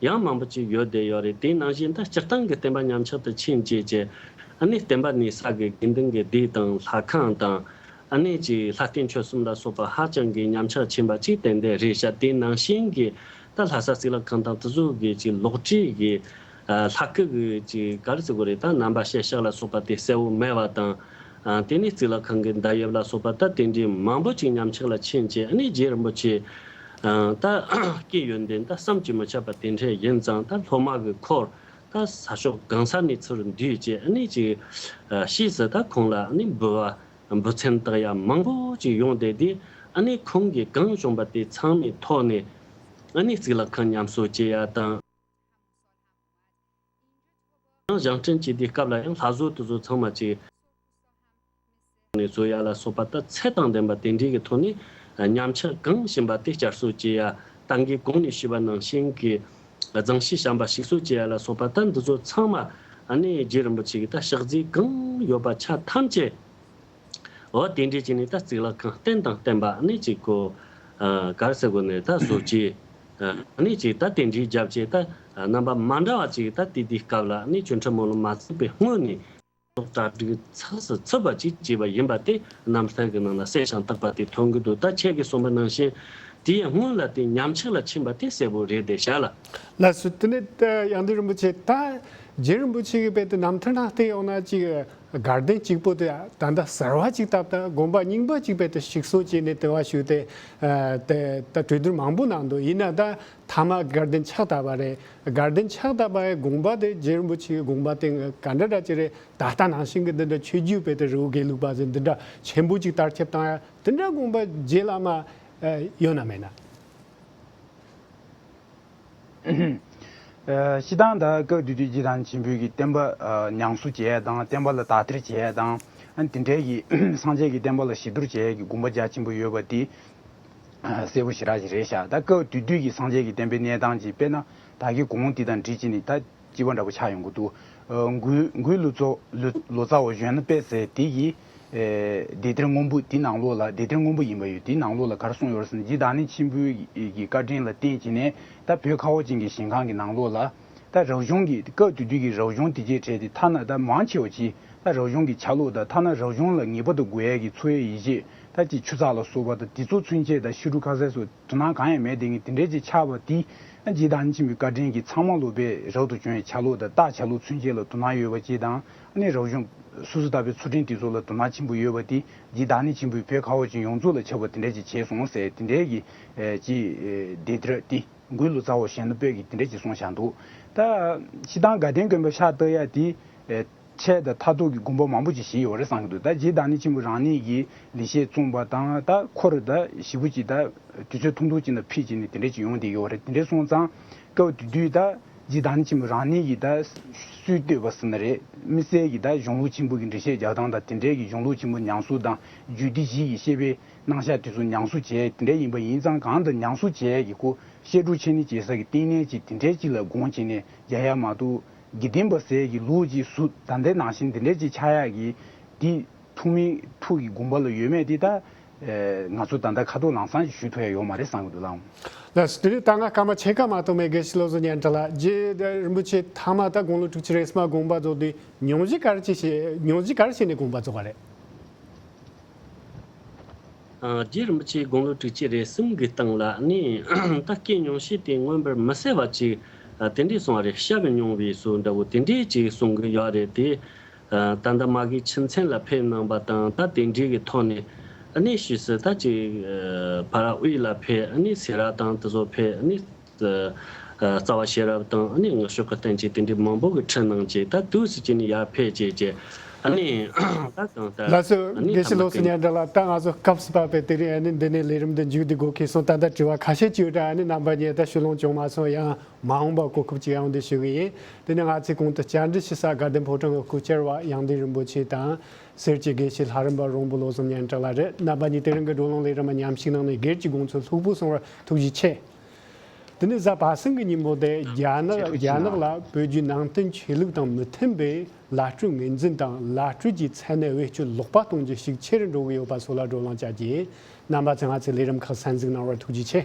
ཡང་མང་པོ་ཅིག་ཡོད་བསྡད་ཡོད་རེད། དེ་ནང་བཞིན་ད་སྤྱིར་བཏང་གི་བསྟན་པ་ཉམས་ཆག་ཏུ་ཕྱིན་བྱས་ཀྱི་ཨ་ནི་བསྟན་པ་གནས་ས་གི་དགེ་འདུན་གྱི་སྡེ་དང་ལྷ་ཁང་དང་། ཨ་ནི་ཅིག་ལྷ་རྟེན་མཆོད་གསུམ་ལ་སོགས་པ་ཧ་ཅང་གི་ཉམས་ཆག་ཕྱིན་པ་ཅིག་ཏན་ཏན་རེད་ཤག་དེ་ནང་བཞིན་གྱི་ད་ལྷ་ས་གཙུག་ལག་ཁང་དང་དེ་ཚོ་གི་ཅིག་ལོགས་བྲིས་ཀྱི་ཨ་ལྷ་སྐུ་གི་ཅིག་ག་རེ་ཟེར་དགོས་རེད། ད་རྣམ་པ་ཞལ་ཤག་ལ་སོགས་པ་དེ་གསལ་བོ་མེད་པ་དང་། ཨ་དེ་ནས་གཙུག་ལག་ཁང་གི་མདའ་དབྱིབས་ལ་སོགས་པ་ད་དེ་འདྲའི་མང་པོ་ཅིག་ཉམས་ཆག་ལ་ཕྱིན་བྱས་ཨ་ནི་རྗེ་རིན་པོ་ཆེ་ཨ་ད་སྐྱེས་ཡོན་ཏན་ད་བསམ་གྱིས་མི་ཁྱབ་པ་དེ་འདྲ་ཡིན་ཙང་ད་སློབ་མ་གི་འཁོར་ད་ས་ཕྱོགས་གང་ས་ནས་ཚུར་འདུས་བྱས་ཨ་ནི་ཅིག་ཨ་ཕྱིས་སུ་ད་ཁོང་ལ་ཨ་ནི་འབུལ་བ། འབུལ་ཚན་བཏགས་ཡ་མང་པོ་ཅིག་ཡོང་བསྡད་དེ་ཨ་ནི་ཁོང་གིས་གང་བྱུང་བ་དེ་ཚང་མའི་ཐོག་ནས་ཨ་ནི་གཙུག་ལག་ཁང་ཉམས་གསོ་བྱེད་ཡ་དང་། ཡང་བཞེངས་སྐྲུན་བྱེད་དུས་སྐབས་ལ་ཡང་ལྷ་བཟོ་དེ་ཚོ་ཚང་མ་ཅིག་ནས་བཟོ་ཡ་ལ་སོགས་པ་ད་ཚད་དང་ལྡན་པ་དེ་འདྲའི་གི་ཐོག་ནས་ཉམས་ཆག་གང་ཕྱིན་པ་དེ་བསྐྱར་གསོ་བྱེད་ཡ། ད་གིན་གོང་ནས་ཞུས་པ་ནང་བཞིན་གྱི་རྫོང་གཞིས་བྱམས་པ་ཞིག་གསོ་བྱེད་ཡ་ལ་སོགས་པ་ད་འདི་ཚོ་ཚང་མ་ཨ་ནི་རྗེ་རིན་པོ་ཆེ་གི་ད་ཕྱག་རྫས་གང་ཡོད་པ་ཆ་ཐམས་ཅད། འོ་དེ་འདྲའི་ཅིག་ནས་ད་གཙུག་ལག་ཁང་རྟེན་དང་བརྟེན་པ་ནི་ཅིག་གོ། ཨ་ག་རེ་ཟེར་དགོས་ནས་ད་བཟོ་བཅོས་ཨ་ནི་ཅིག་ད་དེ་འདྲའི་རྒྱབ་བྱས་ད་རྣམ་པ་མ་འདྲ་བ་ཅིག་ད་དེ་དུས་སྐབས་ལ་ནི་ཆོ་འཕྲུལ་སྨོན་ལམ་མ་ཚུགས་པའི་སྔོན་ནས་གྲ་སྒྲིག་ཚགས་སུ་ཚུད་པ་ཅིག་བྱས་པ་ཡིན་པ་དེ་རྣམ་ཐར་གྱི་ནང་ལ་གསལ་ཞིང་དག་པ་དེ་ཐོན་གྱི་འདུག་ད་ཁྱེད་ཀྱིས་གསུངས་པ་ནང་བཞིན་དེའི་སྔོན་ལ་དེ་ཉམས་ཆག་ལ་ཕྱིན་པ་དེ་གསལ་པོ་རེད་དེ་བཞག་ལ། ལགས་སོ། དེ་ནས་ད་ཡང་སྟེ་རིན་པོ་ཆེ་ད་རྗེ་རིན་པོ་ཆེ་གི་དཔེ་དེ་རྣམ་ཐར་ནང་བལྟས་ཡོང་ན་ཅིག་དགའ་ལྡན་གཅིག་པོ་དེ་ད་ལྟ་གསར་བ་ཅིག་བཏབ་ད་དགོན་པ་རྙིང་པ་ཅིག་དཔེ་དེ་ཞིག་གསོ་བྱས་ནས་དེ་བ་ཞུ་སྟེ་ཨ་དེ་ད་གྲོས་བསྡུར་མང་པོ་གནང་འདུག་ཡིན་ན་ད་མཐའ་མ་དགའ་ལྡན་ཕྱག་བཏབ་པ་རེད། དགའ་ལྡན་ཕྱག་བཏབ་པའི་དགོངས་པ་དེ་རྗེ་རིན་པོ་ཆེའི་དགོངས་པ་དེ་ག་འདྲ་འདྲ་ཅིག་རེད། ད་ལྟ་ནང་བཞིན་གྱི་འདི་འདྲ་ཆོས་བརྒྱུད་དཔེ་དེ་རི་བོ་དགེ་ལུགས་པ་ཟེར་འདི་འདྲ་ཆེན་པོ་ཅིག་དར་ཁྱབ་བཏང་ཡ་དེ་འདྲ་དགོངས་པ་རྗེ་བླ་མ་ཨ་ཡོད་ན་མེད་ན། ཨ་སྤྱིར་བཏང་ད་སྐབས་དེ་དུས་རྗེ་བདག་ཉིད་ཆེན་པོའི་གི་བསྟན་པ་ཨ་ཉམས་གསོ་བྱེད་ཡ་དང་བསྟན་པ་ལ་དག་ཐེར་བྱེད་ཡ་དང་ཨ་དེ་འདྲའི་གི་སངས་རྒྱས་ཀྱི་བསྟན་པ་ལ་ཞི་དུལ་བྱེད་ཡ་གི་དགོངས་པ་རྒྱ་ཆེན་པོ་ཡོད་པ་དེ་ཨ་གསལ་པོ་ཞེ་དྲག་ཅིག་རེད་ཤག་ད་སྐབས་དེ་དུས་ཀྱི་སངས་རྒྱས་ཀྱི་བསྟན་པའི་གནས་སྟངས་ཀྱི་དཔེར་ན་ད་གིན་གོང་དེ་དང་འདྲིས་ཅིག་ནི་ད་སྐྱིད་པ་འདྲ་པོ་ཆགས་ཡོང་གི་འདུག་ཨ་འགོས་འགོས་ལོ་ཙཱ་ལོ་ལོ་ཙཱ་བ་གཞོན་ནུ་དཔལ་ཟེར་དེ་གིས་ཨེ་བདེ་སྟེར་སྔོན་པོ་དེ་ནང་ལོགས་ལ་བདེ་སྟེར་སྔོན་པོ་ཡིན་པ་ཡོད། དེའི་ནང་ལོགས་ལ་ག་རེ་གསུངས་ཡོད་རེད་ཟེར་ན་རྗེ་བདག་ཉིད་ཆེན་པོའི་གི་བཀའ་དྲིན་ལ་བརྟེན་བྱས་ནས་ད་བོད་ཁ་བ་ཅན་གྱི་ཞིང་ཁམས་ཀྱི་ནང་ལོགས་ལ་ད་རབ་བྱུང་གི་སྐབས་དེ་དུས་ཀྱི་རབ་བྱུང་དེ་གའི་གྲས་དེ་ཐ་ན་ད་མང་ཆེ་བ་ཅིག་ད་རབ་བྱུང་གི་ཆ་ལུགས་དང་ཐ་ན་རབ་བྱུང་ལ་ངེས་པར་དུ་དགོས་ཡས་ཀྱི་འཚོ་བའི་ཡིད་ཆེས་ད་ཅིག་ཆུ་ཚགས་ལ་སོགས་པ་དང་དེ་ཚོ་ཚུན་ཆད་ད་ཤི་རུ་ཁ་ཟས་སོགས་དོ་སྣང་གང་ཡང་མེད་དེ་ངས་དེ་འདྲའི་ཅིག་ཆགས་པ་དེ་རྗེ་བདག་ཉིད་ཆེན་པོའི་བཀའ་དྲིན་གྱིས་ཚང་མ་ལོ་པའི་རབ་ཏུ་བྱུང་བའི་ཆ་ལུགས་དང་རྟགས་ཆ་ལུགས་ཚུན་ཆད་ལ་དོ་སྣང་ཡོད་པ་ཅིག་དང་ཨ་ནི་རབ་བྱུང་སོ་སོ་ལྟ་བུའི་ཚུལ་ཁྲིམས་དེ་ཚོ་ལ་དོ་སྣང་ཆེན་པོ་ཡོད་པ་དེ་རྗེ་བདག་ཉིད་ཆེན་པོའི་བོད་ཁ་བ་ཅན་ཡོངས་རྫོགས་ལ་ཁྱབ་པ་དེ་འདྲ་ཅིག་བྱས་སོང་ཟེར་དེ་འདྲའི་གི་ཅིག་བདེ་སྟེར་དེ། འགོས་ལོ་ཙཱ་བ་གཞོན་ནུ་དཔལ་གྱིས་དེ་འདྲ་ཅིག་གསུངས་བཞག་འདུག་ད་སྤྱིར་བཏང་དགའ་ལྡན་དགོན་པའི་ཕྱག་བཏབ་ཡ་དེ་ཨེ་ ཆད་དང་མཐར་ཐུག་གི་དགོངས་པ་མང་པོ་ཅིག་བཞེས་ཡོད་རེད་བསམ་གྱི་འདུག་ད་རྗེ་བདག་ཉིད་ཆེན་པོ་རང་ཉིད་ཀྱིས་ལེགས་བཤད་གསུངས་པ་དང་ད་ཁོ་ར་ད་ཞེ་པོ་ཅིག་ད་དུས་ཚོད་ཐུང་ཐུང་ཅིག་ནང་ཕེབས་བྱས་ནས་དེ་འདྲས་ཅིག་ཡོང་བསྡད་ཡོད་རེད། དེ་འདྲས་སོང་ཙང་སྐབས་དེ་དུས་ད་རྗེ་བདག་ཉིད་ཆེན་པོ་རང་ཉིད་ཀྱིས་ད་སྲོལ་གཏོད་པ་ཟེར་ན་རེད། དམིགས་བསལ་གྱི་ད་གཞུང་ལུགས་ཆེན་པོ་གི་འགྲེལ་བཤད་རྒྱག་སྟངས་དང་དེ་འདྲས་ཀྱི་གཞུང་ལུགས་ཆེན་པོ་ཉམས་གསོ་དང་རྒྱུད་སྡེ་བཞི་ཡི་བཤད་པའི་རྣམ་གཞག་དེ་ཚོ་ཉམས་གསོ་བྱས་དེ་འདྲས་ཡིན་པ་ཡིན་ཙང་གང་ལྟར་ཉམས་གསོ་བྱས་ཀྱི་ཁོ་བཤད་སྒྲུབ་འཆད་ཉན་བྱེད་ས་གི་བསྟི་གནས་ཅིག་དེ་འདྲས་ཅིག་ལ་དགོངས་བྱས་ནས་རྒྱག་ཡ་མ་གཏོགས། དགེ་ལྡན་པ་ཟེར་གྱི་ལུགས་ཀྱི་ཟུར་ད་ལྟའི་ནང་བཞིན་འདི་འདྲས་ཅིག་ཆགས་ཡག་གི་འདི་ཐུགས་མི་ཐུགས་ཀྱི་དགོངས་པ་ལ་ཡོད་མེད་འདི་ད་ང་ཚོ་ད་ལྟ་ཁ་ཐུག་ལམ་སང་ཞུ་ཐུབ་ཡ་ཡོད་མ་རེད་བསམ་གྱི་འདུག་ལགས། ལགས་སོ། དེ་རིང་ད་ང་སྐར་མ་ཕྱེད་ཀ་མ་གཏོགས་མེད། དགེ་བཤེས་བློ་བཟང་སྙན་གྲགས་ལགས། རྗེ་རིན་པོ་ཆེ་ཐ་མ་ད་དགུང་ལོ་དྲུག་ཅུ་རེ་གསུམ་དགོངས་པ་རྫོགས་དུས་སྙུང་གཞི་ག་རེ་བྱས་བྱས་སྙུང་གཞི་ག་རེ་བྱས་ནས་དགོངས་པ་རྫོགས་པ་རེད། རྗེ་རིན་པོ་ཆེ་དགུང་ལོ་དྲུག་ཅུ་རེ་གསུམ་གྱི་སྟེང་ལ་ནི་ད་སྐྱེས་སྙུང་གཞི་དེ་མངོན་པར་མི་གསལ་བ་ཅིག་དེ་འདྲས་གསུངས་པ་རེད། ཤ་བའི་སྙུང་བའི་སྲོལ་འདྲ་བོ་དེ་འདྲས་ཅིག་གསུང་གི་ཡོད་རེད་དེ། ད་ལྟ་མ་གི་ཆུ་ཚན་ལ་ཕེབས་གནང་པ་དང་ད་དེ་འདྲས་ཀྱི་ཐོག་ནས་ནི་ཕྱིས་སུ་ད་ཅིག་ཕ་ར་དབུས་ལ་ཕེབས་ནི་སེ་ར་དང་དེ་ཚོ་ཕེབས་ནི། རྩ་བ་ཤེས་རབ་དང་ནི་ངག་ཕྱོགས་ཀྱི་བསྟན་བཅོས་དེ་འདྲའི་མང་པོ་གི་ཁྲིད་གནང་བྱས་ད་དུས་སུ་ཅི་ནས་ཡར་ཕེབས་བྱས་བྱས་ནི་ད་གང་ལྟར་ལགས་སོ། ནི་དགེ་བཤེས་ཐ་མ་བློ་བཟང་སྙན་གྲགས་ལགས། ད་ང་ཚོ་སྐབས་སུ་བབས་པའི་དེ་རིང་ནི་འདི་ནས་ལས་རིམ་འདི་མཇུག་བསྡུ་དགོས་ཁེལ་སོང་། ད་ལྟ་དྲི་བ་ཁ་ཤས་ཅིག་ཡོད་དྲ་ནི་རྣམ་པ་གཉིས་ད་ཞུ་ལོང་བྱུང་མ་སོང་། ཡང་མ་འོངས་པ་གོ་སྐབས་ཅིག་ཡོང་དུས་ཞུ་གི་ཡིན། དེ་ནས་ང་ཚོའི་གོང་དུ་བཅར་འདྲི་ཞུ་ས་དགའ་ལྡན་ཕོ་བྲང་གི་སྐུ་བཅར་བ་དབྱངས་ལྡན་རིན་པོ་ཆེ་དང་། སེར་སྐྱའི་དགེ་བཤེས་ལྷ་རམས་པ་རོང་པོ་བློ་བཟང་སྙན་གྲགས་ལགས་རེད། རྣམ་པ་གཉིས་དེ་རིང་གི་བགྲོ་གླེང་ལས་རིམ་མཉམ་ཞུགས་གནང་ནས་སྒེར་གྱི་དགོངས་ཚུལ་ལྷུག་པོ་གསུངས་པར་ཐུགས་རྗེ་ཆེ། དེ་ནས་གཟའ་པ་སངས་ཀྱི་ཉིན་མོ་དེ་རྒྱ་ནག་རྒྱ་ནག་ལ་བོད་བརྒྱུད་ནང་བསྟན་ཆོས་ལུགས་དང་མི་མཐུན་པའི་བླ་སྤྲུལ་ངོས་འཛིན་དང་བླ་སྤྲུལ་གྱི་མཚན་གནས་བེད་སྤྱོད་ལོག་པ་གཏོང་རྒྱུ་ཤུགས་ཆེ་རུ་འགྲོ་གི་ཡོད་པ་སོགས་ལ་བགྲོ་གླེང་བྱ་རྒྱུ་ཡིན། རྣམ་པ་ཚོས་ང་ཚོའི་ལས་རིམ་ཁག་གསན་གཟིགས་གནང་བར་ཐུགས་རྗེ་ཆེ།